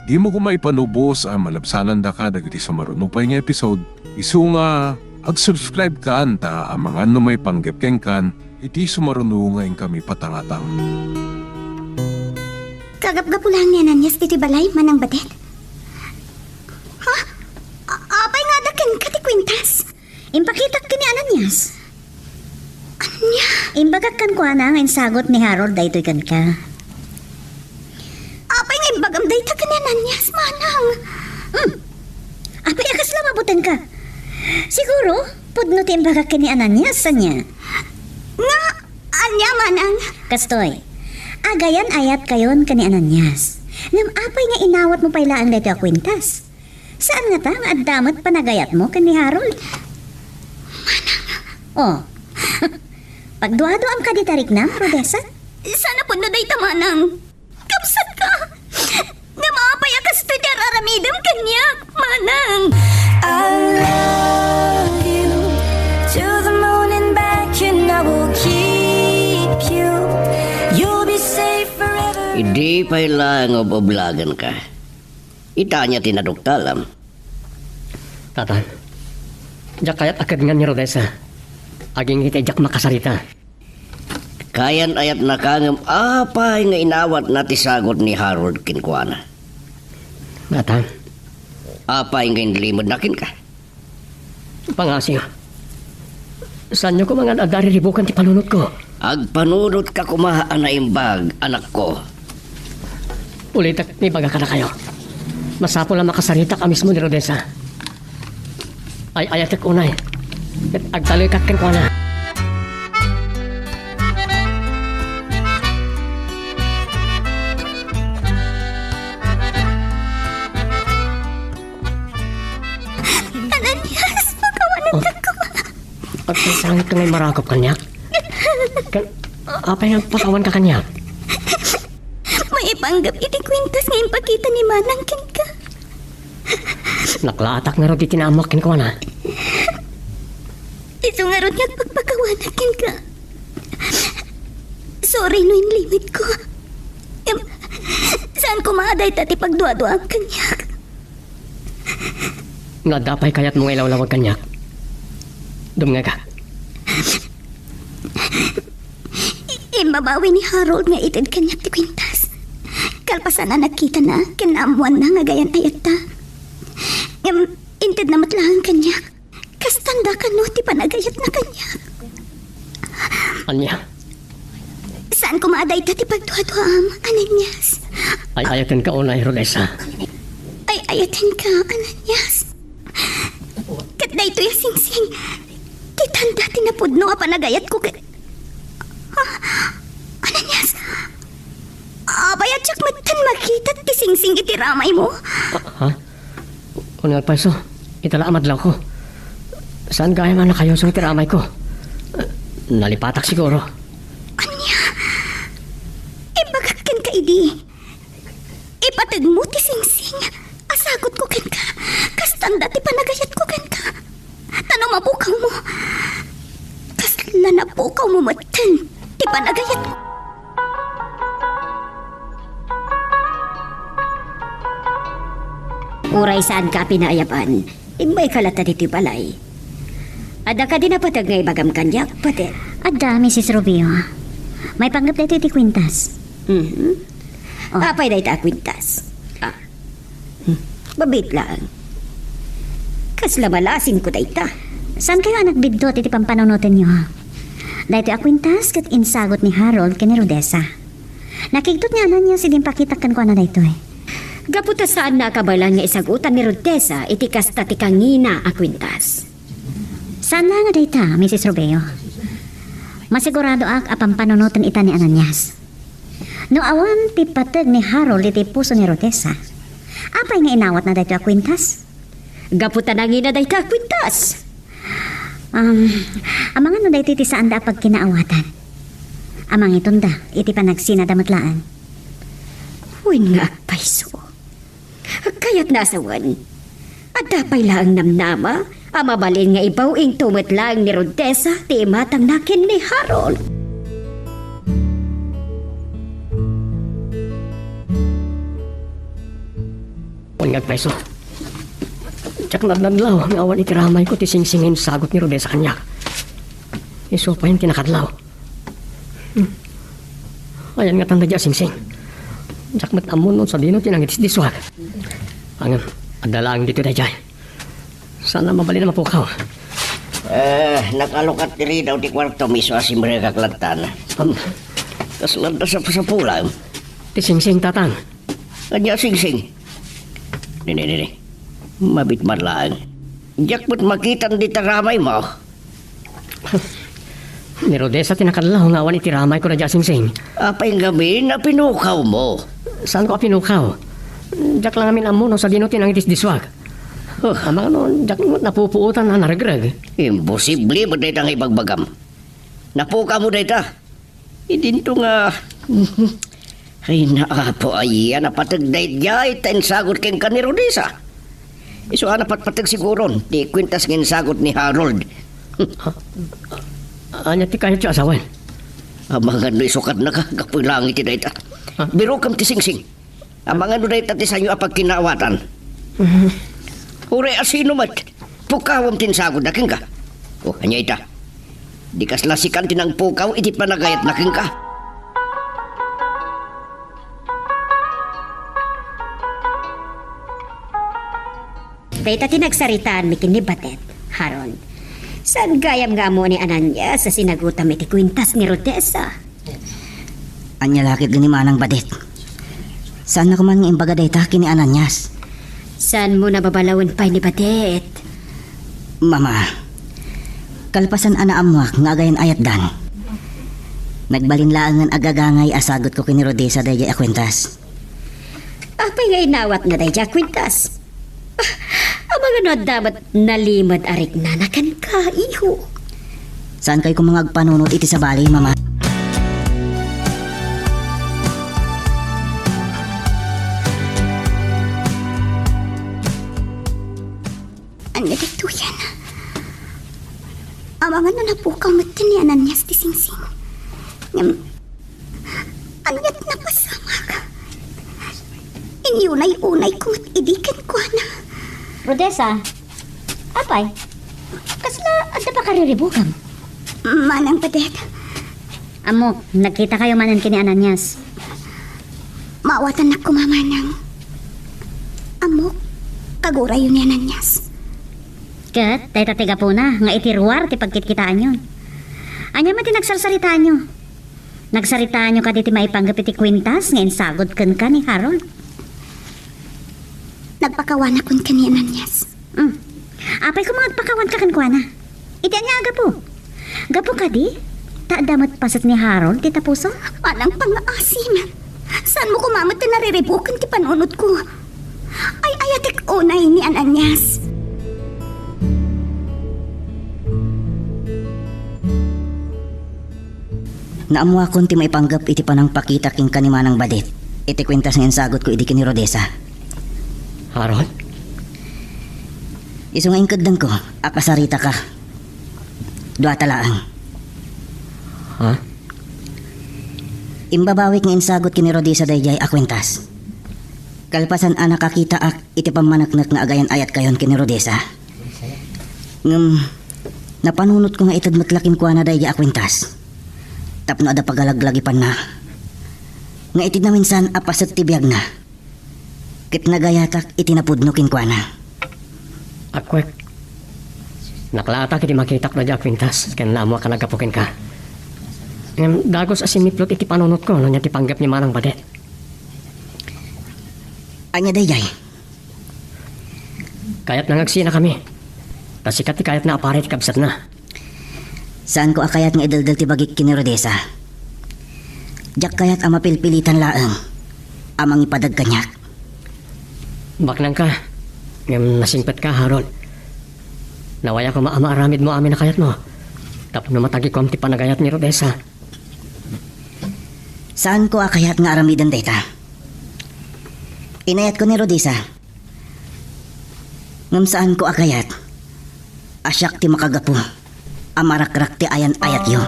dimo koma ipanubos a malabsanandaka dagiti sumaruno pay nga episode, isu nga ag-subscribe kan ta amangan no maipanggep kenkan iti sumaruno nga inkami patangatang. Kagapgapu laeng ni Ananias ditoy balay, Manang Batet? Ha? A- apay nga adda kenka ti kwintas? Impakitak ken ni Ananias. Ania? Imbagak kenkuana nga insagut ni Harold daytoy kenka. Apay nga imbagam dayta ken ni Ananias, Manang? Hmm. Apay a kasla mabutengka? Siguro, pudno ti imbagak ken ni Ananias, ania? Nga, ania, Manang? Kastoy, agayan-ayatkayon ken ni Ananias. Ngem apay nga inawatmo pay laeng daytoy a kwintas? Saan ngata nga adda met panagayatmo ken ni Harold? Manang. Oh. Pagduaduam kadi ta riknam, Rodessa? Saan a pudno dayta, Manang? Kabsatka! Ngem apay a kastoy ti ar-aramidem kaniak, Manang? I love you to the moon and back, and I will keep you. You'll be safe forever. Idi pay laeng ub-ublagenka. Ita ania ti naduktalam? Tata, diak kayat a kedngan ni Rodessa. Agingga iti diak makasarita. Kayan-ayatnaka ngem apay nga inawatna ti sagut ni Harold kenkuana? Tata. Apay nga inlimedna kenka? Pangngaasim. Saanyo koma nga adda riribukan ti panunotko? Agpanunotka koma a naimbag, anakko. Ulitek ti ibaga kadakayo. Masapul a makasaritak a mismo ni Rodessa. Ay-ayatek unay ket agtalekak kenkuana. Ananias, pakawananka koma. Agpaysangit ka nga imarakop kaniak? Kan, apay nga pakawanka kaniak? Maipanggep iti kwintas nga impakita ni Manang kenka. Naklaatak ngarud iti naammoak kenkuana. Isu ngarud nga agpakpakawanak kenka. Sorry no inlimedko. Em, saan koma a dayta ti pagduaduaam kaniak? No adda pay kayatmo nga ilawlawag kaniak, dumngegak. Immabawi ni Harold nga ited kaniak ti kwintas. Kalpasan a nakitana ken naammoanna nga agayan-ayatta. Ngem intedna met laeng kaniak. Kastanda kano ti panagayatna kaniak? Ania? Saan koma a dayta ti pagduaduaam, Ananias? Ay-ayatenka unay, Rodessa. Ay-ayatenka, Ananias. Ket daytoy a singsing, ti tanda ti napudno a panagayatko ket, ah, Ananias, apay a diak metten makita ti singsing iti ramaymo? Ah, ha? Ania pay isu, ita la a madlawko. Saan gayam a nakayusong iti ramayko? Nalipatak siguro. Ania? Imbagak kenka idi. Ipategmo ti singsing a sagutko kenka. Kastanda ti panagayatko kenka. Ta no mapukawmo, kasla napukawmo metten ti panagayatko. Uray saanka a pinaayab-an, immayka latta ditoy balay. Adda kadi napateg nga ibagam kaniak, Batet? Adda, Misis Rubio. Maipanggep daytoy ti kwintas. Mhm. Oh. Apay dayta a kwintas? Ah. Hmm. Mabiit laeng. Kasla malasingko dayta. Saankayo a nagbiddut iti pampanunotenyo? Daytoy a kwintas ket insagut ni Harold ken ni Rodessa. Nakigtot ni Ananias idi impakitak kenkuana daytoy. Gapu ta saanna a kabaelan nga isagutan ni Rodessa iti kasta ti kangina a kwintas. Saan laeng a dayta, Misis Rubio. Masiguradoak a pampanunoten ita ni Ananias. No awan ti pateg ni Harold iti puso ni Rodessa, apay nga inawatna daytoy a kwintas? Gapu ta nangina dayta a kwintas. Um, amangan no daytoy ti saanda a pagkinaawatan. Amangitonda iti panagsinada met laeng. Wen nga agpayso. Kayatna a sawen. Adda pay laeng namnama a mabalin nga ibaw-ingto met laeng ni Rodessa ti imatangna ken ni Harold. Wen nga agpayso. Diak nadnadlaw nga awan iti ramayko ti singsing nga insagut ni Rodessa kaniak. Isu pay ti nakadlaw. Hmm. Ayan nga tanda di a singsing. Diak met ammo no sadino ti nangidisdiswag. Ngem, adda laeng ditoy daydiay. Saan a mabalin a mapukaw? Eh, nakalukat ti ridaw ti kuartom isu a simrekak lattan. Am, kasla adda sapusapulam. Ti singsing, Tatang. Ania singsing? Nini, nini. Mabit man laeng. Diak met makitan dita ramaymo. Ni Rodessa ti nakadlaw nga awan iti ramayko daydiay a singsing. Apay ngamin a pinukawmo? Saanko a pinukaw? Diak la ngamin ammo no sadino ti nangidisdiswag. Huh. Amangan no diak met napupuotan a naregreg. Imposible met dayta nga ibagbagam. Napukawmo dayta. Idinto nga, ay, naapo, aya, napateg daydiay ta insagut kenka ni Rodessa. Isu a napatpateg siguron ti kuentas nga insagut ni Harold. Ha? Ania ti kayatyo a sawen? Amangan no isukadnaka, gapu langit ti dayta. Ha? Birokam ti singsing. Amangan no dayta ti saanyo a pagkinaawatan. Mhm. Uray asino met, pukawam ti insagutda kenka. O, ania ita? Di kasla sikan ti nangpukaw iti panagayatna kenka. Dayta ti nagsaritaanmi ken ni Badet, Harold. Saan gayam nga ammo ni Ananias a sinagutam iti kuentas ni Rodessa? Ania la ketdi ni Manang Badet? Saanna koma nga imbaga dayta ken ni Ananias? Saanmo nababalawen pay ni Badet? Mama, kalpasan a naammuak nga agayan-ayatdan, nagbalin laengen a gagangay a sagutko ken ni Rodessa daydiay a kuentas. Apay nga inawatna daydiay a kuentas? Ah, amangan no adda met nalimed a riknana kenka, iho. Saankay koma nga agpanunot iti sabali, Mama. Ania daytoyen? Amangan no napukaw metten ni Ananias ti singsing. Ngem, aniat napasamak? Inyunay-unayko met idi kenkuana. Rodessa, apay, kasla adda pakariribukam? Manang Badet. Ammok, nagkitakayo manen ken ni Ananias. Maawatannak koma, Manang. Ammok, kagurayo ni Ananias. Ket dayta ti gapuna nga iti ruar ti pagkitkitaanyo. Ania met ti nagsarsaritaanyo? Nagsaritaanyo kadi ti maipanggep iti kuentas nga insagut kenka ni Harold? Nagpakawanakon ken ni Ananias. Hmm. Apay koma nga agpakawanka kenkuana? Iti ania a gapu? Gapu kadi ta adda met paset ni Harold ti tapuso? Manang pangngaasim. Saanmo koma met ti nariribuken ti panunotko? Ay-ayatek unay ni Ananias. Naammuakon ti maipanggep iti panangpakita kenka ni Manang Badet iti kuentas nga insagutko idi ken ni Rodessa. Harold? Isu nga inkeddengko a pasaritaka. Duata laeng. Ha? Imbabawik nga insagut ken ni Rodessa daydiay a kuentas. Kalpasan a nakakitaak iti pammaneknek nga agayan-ayatkayon ken ni Rodessa. Ngem, napanunotko nga ited met la kenkuana daydiay a kuentas. Tapno adda pagalaglagipanna. Nga iti naminsan a paset ti biagna. Ket nagayatak iti napudno kenkuana. Akwek, naklaatak iti makitak daydiay a kuentas ken naammoak a naggapu kenka. Ngem dagus a simmiplot iti panunotko no ania ti panggep ni Manang Badet. Ania daydiay? Kayatna nga agsinakami. Ta sika ti kayatna a para iti kabsatna. Saanko a kayat nga ideldel ti bagik ken ni Rodessa. Diak kayat a mapilpilitan laeng a mangipadeg kaniak. Baknangka, Ngem nasingpetka, Harold. Nawaya koma a maaramidmo amin a kayatmo. Tapno matagikuam ti panagayat ni Rodessa. Saanko a kayat nga aramiden dayta. Inayatko ni Rodessa. Ngem saanko a kayat a siak ti makagapu a marakrak ti ayan-ayatyo.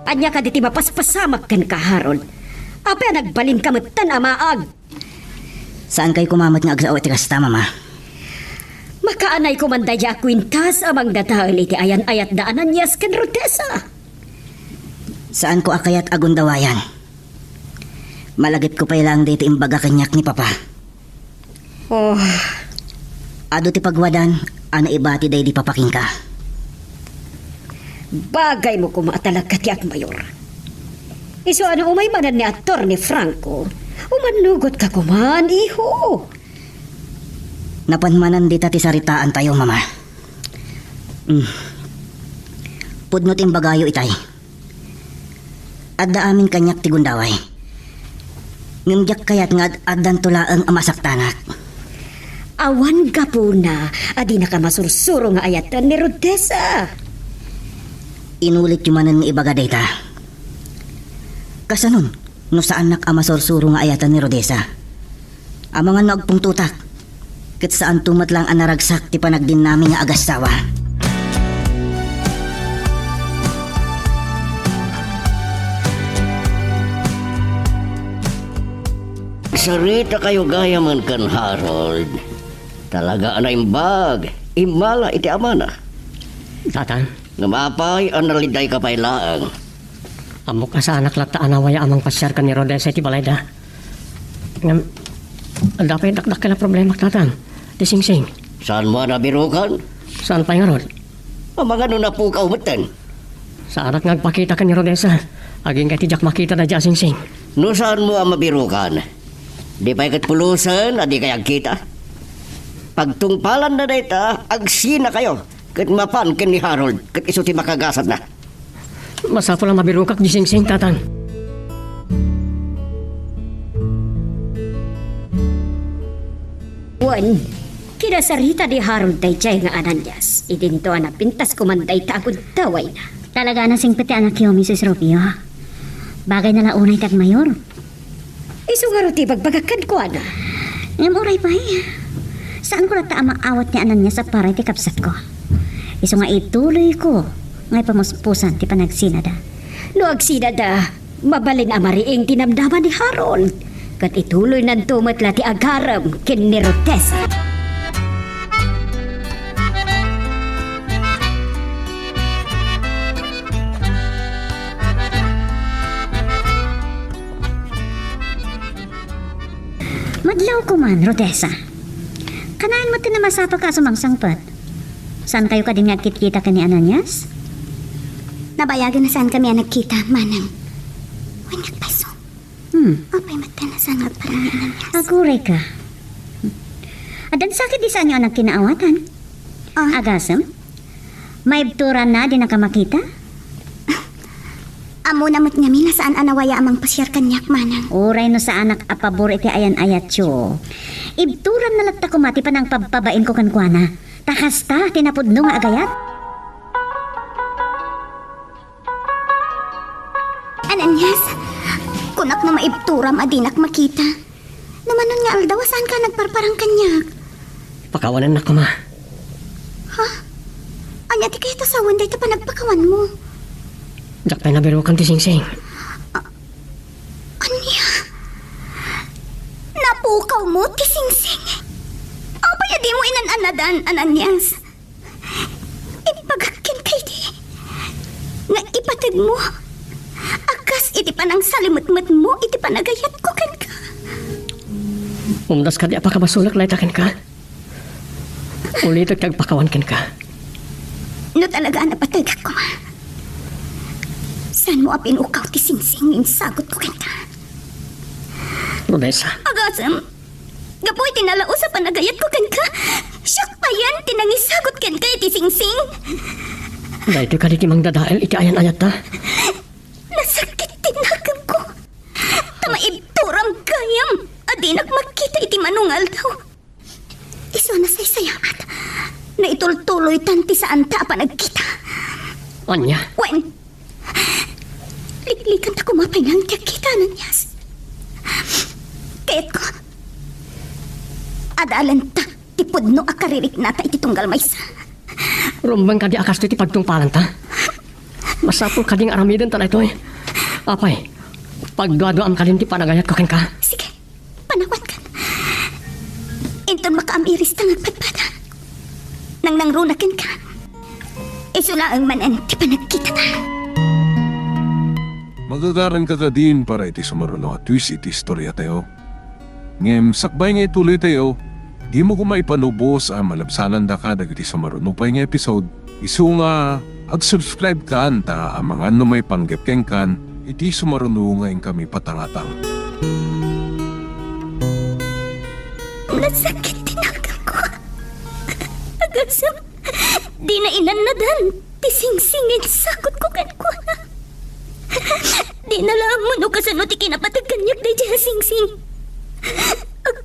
Ania kadi ti mapaspasamak kenka, Harold? Apay a nagbalinka metten a maag? Saankayo koma met nga agsao iti kasta, Mama. Makaanay koman daydiay a kuentas a mangdadael iti ayan-ayat da Ananias ken Rodessa. Saanko a kayat a gundawayan. Malagipko pay laeng dayta imbaga kaniak ni Papa. Oh. Adu ti pagwadan a naibati daydi Papa kenka. Bagaymo koma a talaga ti agmayor. Isu a no umay manen ni Attorney Franco, umannugotka koman, iho. Napan manen dita ti saritaantayo, Mama. Mm. Pudno ti imbagayo itay. Adda amin kaniak ti gundaway. Ngem diak kayat nga ad-addanto laeng a masaktanak. Awan gapuna a dinaka masursuro nga ayaten ni Rodessa. Inulityo manen nga ibaga dayta. Kasanon no saannak a masursuro nga ayaten ni Rodessa? Amangan no agpungtotak, ket saanto met laeng a naragsak ti panagdinnami nga agasawa. Saritakayo gayamen ken Harold. Talaga a naimbag, immala iti amana. Tatang. Ngem apay a nalidayka pay laeng? Ammok a saanak latta a nawaya a mangpasiar ken ni Rodessa iti balayda. Ngem, adda pay dakdakkel a problemak, Tatang. Ti Singsing. Saanmo a nabirukan? Saan pay ngarud? Amangan no napukaw metten. Saanak nga agpakita ken ni Rodessa. Agingga ti diak makita daydiay a Singsing. No saanmo a mabirukan, di pay ket pulosen a dikay agkita. Pagtungpalanna dayta, agsinakayo ket mapan ken ni Harold ket isu ti makagasatna. Masapul a mabirukak di Singsing, Tatang. Wen, kinasarita di Harold daydiay nga Ananias, idinto a napintas koman dayta a gundawayna. Talaga a nasingpet ti anakyo, Misis Rubio. Bagayna la unay ti agmayor. Isu ngarud ti ibagbagak kenkuana. Ngem uray pay, saanko latta a maawat ni Ananias a para iti kabsatko. Isu nga ituloyko nga ipamuspusan ti panagsinada. No agsinada, mabalin a mariing ti namnama ni Harold, ket ituloynanto met la ti agarem ken ni Rodessa. Madlaw koman, Rodessa. Kanayon met ti namasapaka a sumangsangpet. Saankayo kadi nga agkitkita ken ni Ananias? Nabayagen a saankami a nagkita, Manang. Wen, nagpaso. Hmm. Apay met ti saan nga agparang ni Ananias? Aguray ka. Addan sakit di saanyo a nagkinaawatan? Ah. Agasem? Maibturanna a dinaka makita? Ammona met ngamin a saan a nawaya a mangpasiar kaniak, Manang. Uray no saanak a pabor iti ayan-ayatyo, ibturanna latta koma ti panangpabpabainko kenkuana. Ta kasta ti napudno nga agayat. Ananias, kunak no maibturam a dinak makita. No manon nga aldaw a saanka nagparparang kaniak? Pakawanennak koma. Ha? Ania ti kayat a sawen dayta panagpakawanmo? Diak pay nabirukan ti Singsing. A-, ania? Napukawmo ti Singsing? Apay a dimo inan-anadan, Ananias? Imbagak kenka idi nga ipategmo a kas iti panangsalimetmetmo iti panagayatko kenka. Umdas kadi a pakabasolak dayta kenka? Ulitek ti agpakawan kenka. No talaga a napategak koma, saanmo a pinukaw ti Singsing nga insagutko kenka? Rodessa. Agasem, gapu iti nalaus a panagayatko kenka, siak Ayan ti nangisagut kenka iti singsing. Daytoy kadi ti mangdadael iti ayan-ayatta? Nasakit ti nakemko. Ta maibturam gayam a dinak makita iti manungaldaw. Isu a nasaysayaat no itultuloytan ti saanta a panagkita. Ania? Wen, liklikanta koma pay laeng ti agkita, Ananias. Kayatko, adalanta ti pudno a kaririknata iti tunggal maysa. Rumbeng kadi a kastoy ti pagtungpalanta? Masapul kadi nga aramidenta daytoy? Apay, pagduaduaam kadin ti panagayatko kenka? Sige, panawankan. Inton makaam-irista nga agpadpada, nangnangruna kenka. Isu laeng manen ti panagkitata. Magagaranka kadin para iti sumaruno a twist iti istoriatayo. Ngem sakbay nga ituloytayo, dimo koma ipanubos a malabsanandaka dagiti sumaruno pay nga episode. Isu nga ag-subscribe kan ta amangan no maipanggep kenkan iti sumaruno nga inkami patangatang. Nasakit ti nakemko. Agasem, dina inannadan ti singsing nga insagutko kenkuana. Dina la ammo no kasano ti kinapateg kaniak daydiay a singsing.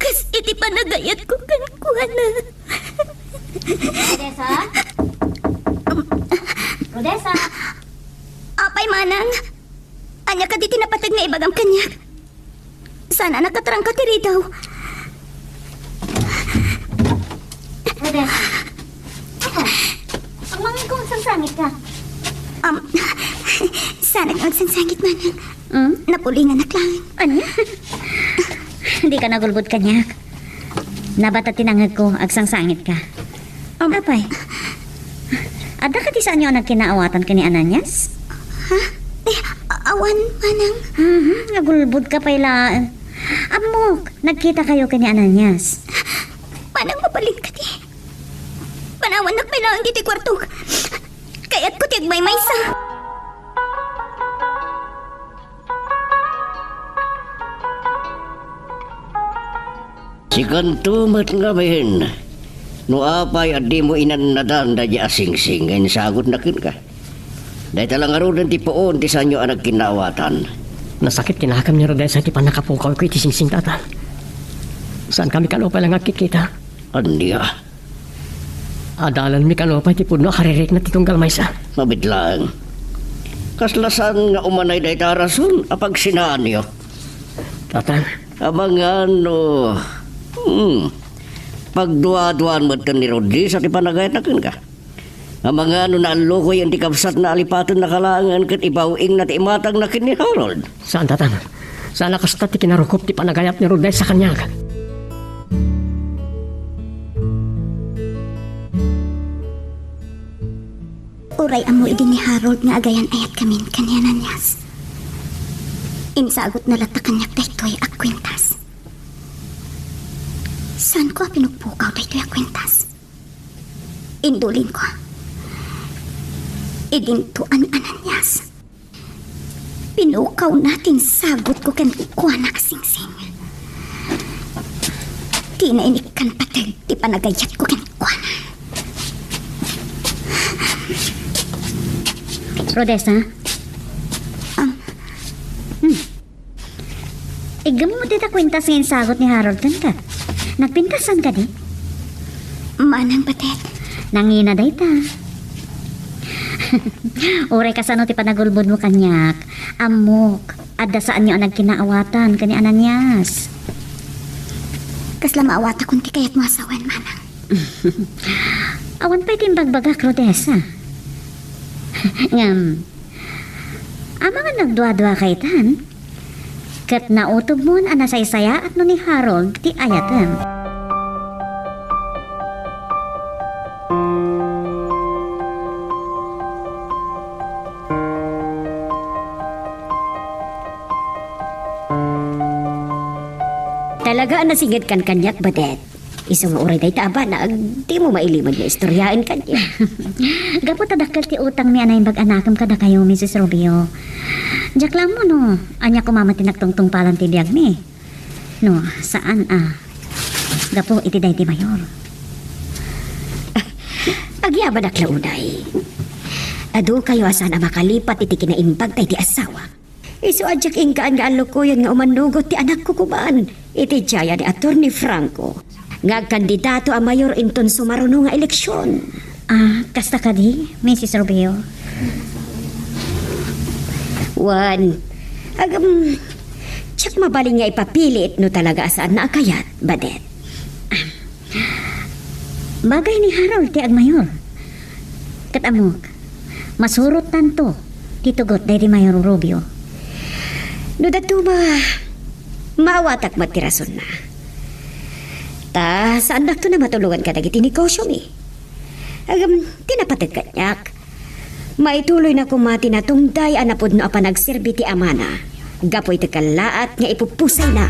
Kas iti panagayatko kenkuana. Rodessa? Rodessa? Apay, Manang? Ania kadi ti napateg nga ibagam kaniak? Saan a nakatrangka ti ridaw. Rodessa. Ako, ang mga kong sangsangit ka. Um, saan a nagsangsangit, Manang? Hmm? Napulinganak lang. Ania? Di ka nagulbod kaniak. Nabata ti nangegko, agsangsangit ka. Am- Apay, adda kadi saanyo a nagkinaawatan ken ni Ananias? Ha? Eh, a-, awan, Manang. Mhm, agulbod ka pay laeng. Ammok, nagkita kayo ken ni Ananias. Manang, mabalin kadi? Panawannak pay laeng ditoy kuartok. Kayatko ti agmaymaysa. Sikanto met ngamin, no apay a dimo inannadan daydiay a singsing nga insagutna kenka. Dayta la ngaruden ti puon ti saanyo a nagkinaawatan. Nasakit ti nakem ni Rodessa iti pannakapukawko iti singsing, Tata. Saankami kano pay la nga agkikita. Ania? Adalanmi kano pay ti pudno a karirikna ti tunggal maysa. Mabiit laeng. Kasla saan nga umanay dayta a rason a pagsinaanyo? Tata. Amangan no, hmm, pagduaduaan metten ni Rodessa ti panagayatna kenka. Amangan no naallukoyen ti kabsatna a lipatennaka laengen ket ibaw-ingna ti imatangna ken ni Harold. Saan, Tata. Saan a kasta ti kinarukop ti panagayat ni Rodessa kaniak. Uray ammo idi ni Harold nga agayan-ayatkamin ken ni Ananias, insagutna latta kaniak daytoy a kuentas. Saanko a pinukpukaw daytoy a kuentas. Indulinko, idinto a ni Ananias. Pinukawna ti insagutko kenkuana a singsing. Dina inikkan pateg ti panagayatko kenkuana. Rodessa? Um, Hmm. Iggammum dita kuentas nga insagut ni Harold kenka. Nagpintasan kadi? Manang batet. Nangina dayta. Uray kasano ti panagulbodmo kaniak, ammok, adda saanyo a nagkinaawatan ken ni Ananias. Kasla maawatakon ti kayatmo a sawen, Manang. Awan pay ti imbagbagak, Rodessa. Ngem, amangan nagduadua kaytan, ket nautobmon a nasaysayaat no ni Harold ti ayatem. Talaga a nasingedkan kaniak, Badet. Isu nga uray dayta a banag, dimo mailimed nga istoryaen kaniak. Gapu ta dakkel ti utangmi a naimbag a nakem kadakayo, Misis Rubio. Diak la ammo no ania koma met ti nagtungtungpalan ti biagmi. No, saan a gapu iti daydi mayor. Agyamanak la unay. Adu kayo a saan a makalipat iti kinaimbag ta iti asawa. Isu a diak inkaan nga allukoyen nga umanugot ti anakko kuman iti jaya ni Attorney Franco nga agkandidato a mayor inton sumaruno nga eleksion. Ah, kasta kadi, Misis Rubio? Wen, agam, diak mabalin nga ipapilit no talaga a saanna a kayat, Badet. Bagay ni Harold ti agmayor. Ket ammok, masurot tanto ti tugot daydi Mayor Rubio. No dadduma, maawatak met ti rasonna. Ta, saandakto a matulongan kadagiti negosyomi. Agam, ti napateg kaniak, maituloyna koma ti natungday a napudno a panagserbi ti amana gapu iti kallaat nga ipupusayna.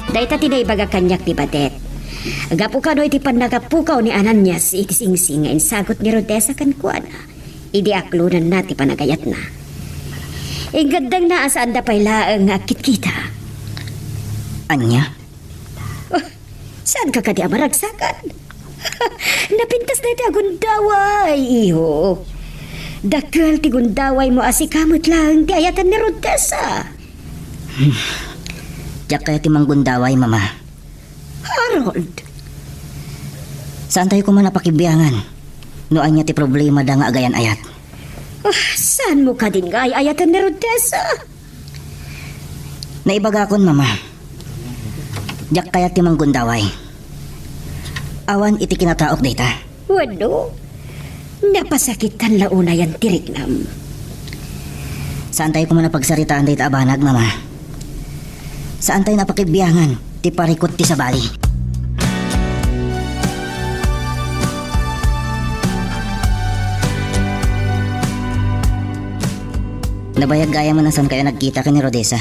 Dayta ti naibaga kaniak ni Badet. Gapu kano iti pannakapukaw ni Ananias iti singsing nga insagut ni Rodessa kenkuana idi aklonanna ti panagayatna. Ingaddangna a saanda pay laeng nga agkitkita. Ania? Oh, saanka kadi a maragsakan? Napintas dayta a gundaway, iho. Dakkel ti gundawaymo a sika met laeng ti ayatan ni Rodessa. Hmm. Diak kayat ti manggundaway, Mama. Harold! Saantayo koma a pakibiangan no ania ti problemada nga agayan-ayat. Ah, saanmo kadin nga ay-ayatan ni Rodessa? Naibagakon, Mama. Diak kayat ti manggundaway. Awan iti kinataok dayta. Wenno, napasakitan la unayan ti riknam. Saantayo koma a pagsaritaan dayta a banag, Mama. Saantayo a pakibiangan ti parikut ti sabali. Nabayag gayam a saankayo a nagkita ken ni Rodessa.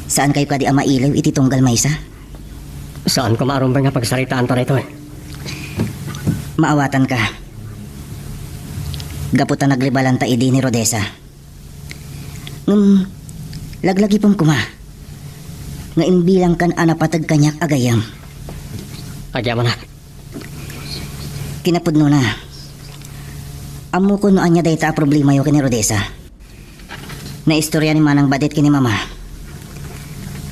Saankayo kadi a mailiw iti tunggal maysa? Saan koma a rumbeng a pagsaritaanta daytoy. Maawatanka. Gapu ta nagribalanta idi ni Rodessa. Ngem, laglagipem koma nga imbilangkan a napateg kaniak a gayyem. Agyamanak. Kinapudnona, ammokon no ania dayta a problemayo ken ni Rodessa. Naistorya ni Manang Badet ken ni Mama.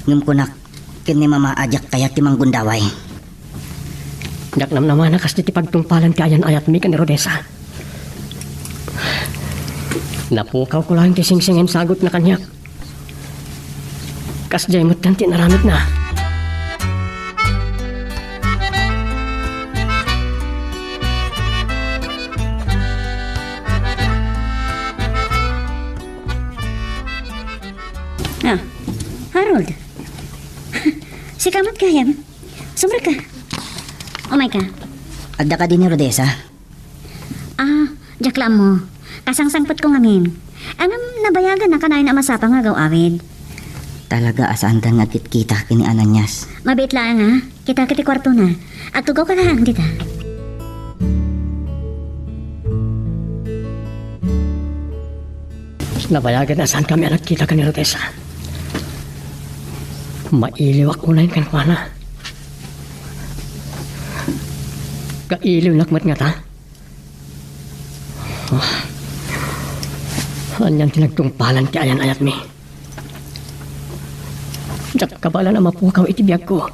Ngem kunak ken ni Mama a diak kayat ti manggundaway. Diak namnamana kasdi ti pagtungpalan ti ayan-ayatmi ken ni Rodessa. Napukawko laeng ti singsing nga insagutna kaniak. Kasdiay metten ti inaramidna. Ah, Harold. Sika met gayam. Sumrekka. Umayka. Adda kadi ni Rodessa? Ah, diak la ammo. Kasangsangpetko ngamin. Ngem nabayaganna kanayon a masapul nga agaw-awid. Talaga a saandan nga agkitkita ken ni Ananias. Mabiit laeng, a. Kitaka iti kuartona. Agtugawka laeng dita. Nabayagan a saankami a nagkita ken ni Rodessa. Mailiwak unayen kenkuana. Kailiwnak met ngata? Ah. Anian ti nagtungpalan ti ayan-ayatmi. Diak kabaelan a mapukaw iti biagko.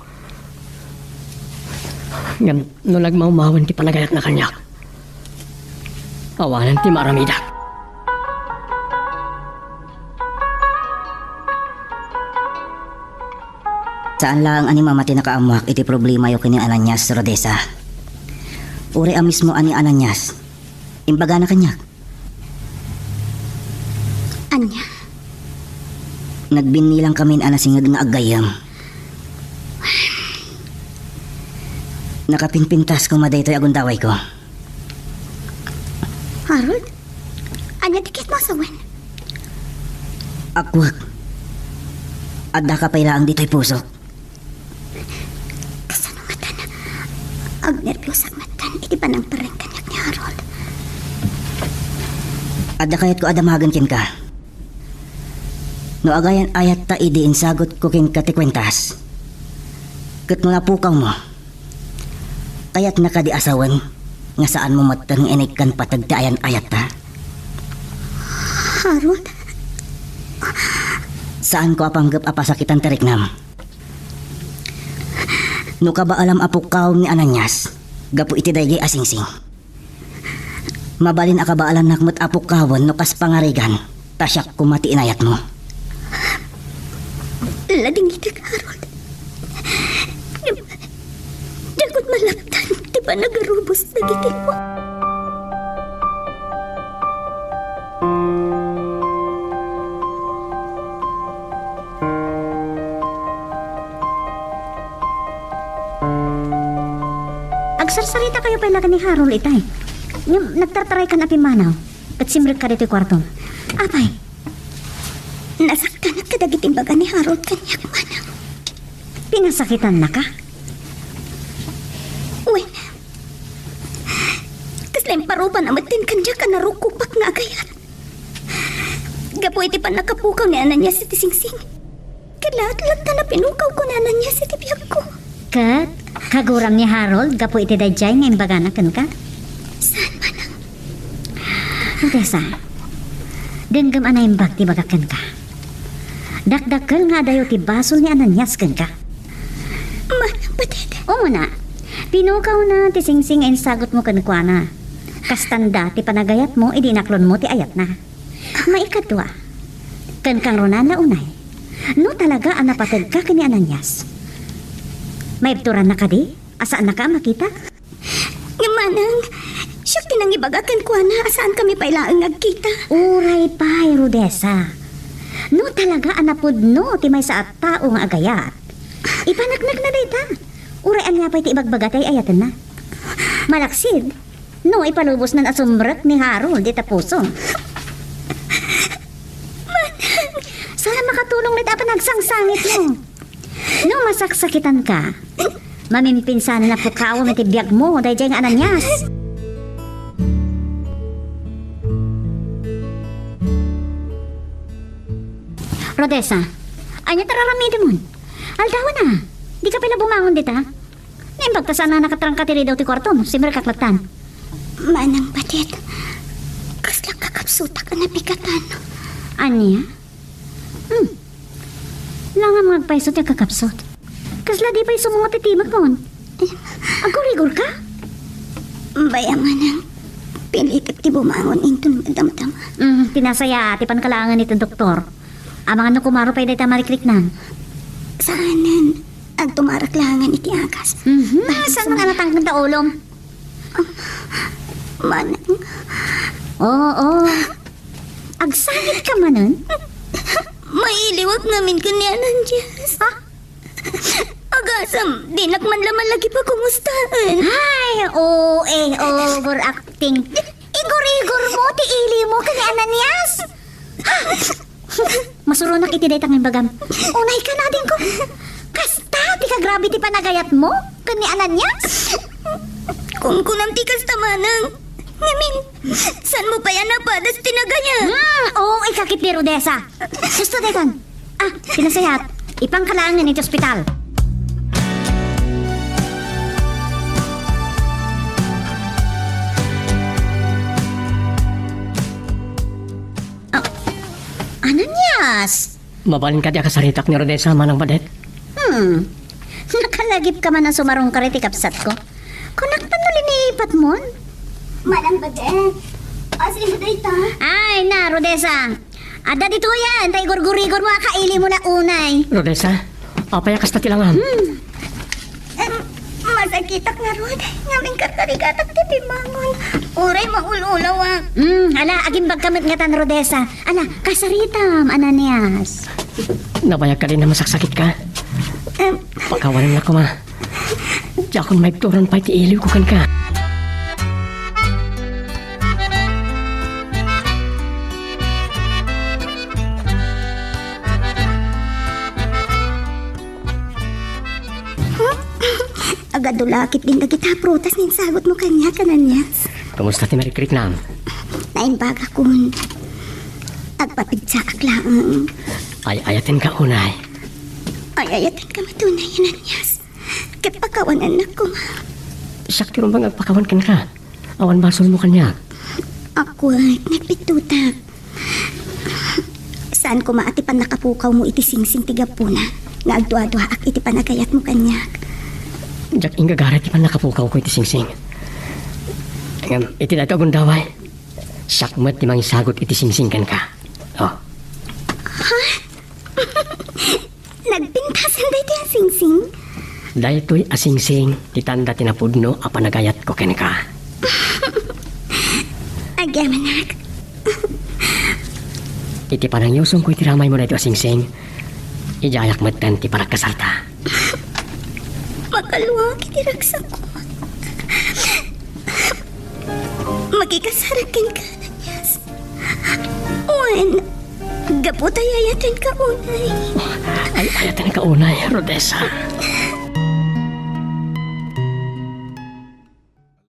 Ngem no nagmawmawen ti panagayatna kaniak, awanen ti maaramidak. Saan laeng a ni Mama ti nakaammoak iti problemayo ken ni Ananias, Rodessa. Uray a mismo a ni Ananias, imbagana kaniak. Ania? Nagbinnilangkamin a nasinged nga aggayyem. Nakapinpintas koma daytoy a gundawayko. Harold, ania ti kayatmo a sawen? Agkuak, addaka pay laeng ditoy pusok. Kasano ngatan? Agnerbiusak metten iti panangpareng kaniak ni Harold. Adda kayatko a damagen kenka. No agayan-ayatta idi insagutko kenka ti kuentas, ket no napukawmo, kayatna kadi a sawen nga saanmo metten nga inigkan pateg ti ayan-ayatta? Harold? Saanko a panggep a pasakitan ti riknam. No kabaalam a pukkawem ni Ananias gapu iti daydiay a singsing, mabalin a kabaalannak met a pukkawen no kas pangarigan ta siak koma ti inayatmo. Ladingitek, Harold. Ngem, diak malaptan ti panagarubos dagiti lua. Agsarsarita kayo pay laeng ni Harold itay. Ngem nagtartaraykan a pimmanaw, ket simrekka ditoy kuartom. Apay, nasaktanak kadagiti imbaga ni Harold kaniak, manang. Pinasakitannaka? Wen, kasla imparubana metten kaniak a narukkopak nga agayat. Gapu iti pannakapukaw ni Ananias iti singsing, ket laeng latta a pinukawko ni Ananias iti biagko. Ket kaguram ni Harold gapu iti daydiay nga imbagana kenka? Saan, manang. Rodessa, denggem a naimbag ti ibagak kenka. Dakdakkel nga adayo ti basol ni Ananias kenka. Manang, patay. Umuna, pinukawna ti singsing nga insagutmo kenkuana. Kastanda ti panagayatmo idi inaklonmo ti ayatna. Maikadua, ken kangrunaan la unay, no talaga a napategka ken ni Ananias, maibturanna kadi a saannaka a makita? Ngem manang, siak ti nangibaga kenkuana a saankami pay laeng nga agkita. Uray pay, Rodessa. No talaga a napudno ti maysa a tao nga agayat, ipaneknekna dayta. Uray ania pay ti ibagbaga ti ay-ayatenna. Malaksid, no ipalubosnan a sumrek ni Harold dita pusom. Saan a makatulong dayta a panagsangsangitmo? No masaksakitanka, mamimpinsan a pukkawem iti biagmo daydiay nga Ananias. Rodessa, ania ti ar-aramidemon? Aldawen a, dika pay la bumangon dita? Naimbag ta saan a nakatrangka ti ridaw ti kuartom, simrekak lattan. Manang Batet, kasla kakabsotak a nabigatan. Ania? Hmm. Langam nga agpayso ti agkakabsot. Kasla di pay sumungot ti timekmon? Agurigor ka? Bay a, manang, pilitek ti bumangon inton madamdama. Hmm, ti nasayaat ti pankalangen iti doktor. Amangan no kumaro pay dayta marikriknam. Saanen. Agtumarak laengen iti agas. Mhm, saan nga natangken ta ulom? Manang. Oo. Agsangit ka manen? Mailiwak ngamin ken ni Ananias. Ha? Agasam, dinak man la malagi pakumustaen. Ay, O A, overacting. Igurigor mo ti ili mo ken ni Ananias. Masuronak iti dayta nga imbagam. Unay ka nadingko. Kasta ti kagrabe ti panagayatmo ken ni Ananias? Kunkunam ti kasta, manang. Ngamin, saanmo pay a napadas ti nagayat? Hmm, O A ka ketdi, Rodessa. Husto daytan. Ah, ti nasayaat, ipanka laengen iti ospital. Ah, Ananias! Mabalin kadi a kasaritak ni Rodessa, Manang Badet? Hmm. Nakalagip ka man a sumarungkar iti kabsatko. Kunak man no liniipatmon? Manang Badet, asino dayta? Ay na, Rodessa. Adda ditoyen, ta igurgurigor mo a kaili mo la unay. Rodessa, apay a kasta ti langam? Hmm. Em, masakitak ngarud. Ngamin karkarigatak ti pimangon. Uray maul-ulawak. Hmm, ala, agimbag ka met ngatan, Rodessa. Ala, kasaritam, Ananias. Nabayag ka din a masaksakitka? Em. Pakawanem la koma. Diakon maibturan pay ti iliwko kenka. Agadu la ketdin dagita prutas nga insagutmo kaniak, Ananias. Kumusta ti marikriknam? Naimbagakon. Agpapigsaak laeng. Ay-ayatenka unay. Ay-ayatenka met unay, Ananias. Ket pakawanennak koma. Siak ti rumbeng agpakawan kenka. Awan basolmo kaniak. Akwet, nagpittotak. Saan koma a ti pannakapukawmo iti singsing ti gapuna nga agduaduaak iti panagayatmo kaniak. Diak inggagaray ti pannakapukawko iti singsing. Ngem iti daytoy a gundaway, siak met ti mangisagut iti singsing kenka. Oh. Ha? Nagpintasen daytoy a singsing? Daytoy a singsing ti tanda ti napudno a panagayatko kenka. Agyamanak. Iti panangiyusongko iti ramaymo daytoy a singsing, idiayak metten ti panagkasarta. Makalluak iti ragsakko. Makikasarak kenka, Ananias. Wen, gapu ta ay-ayatenka unay. Ay-ayatenka unay, Rodessa.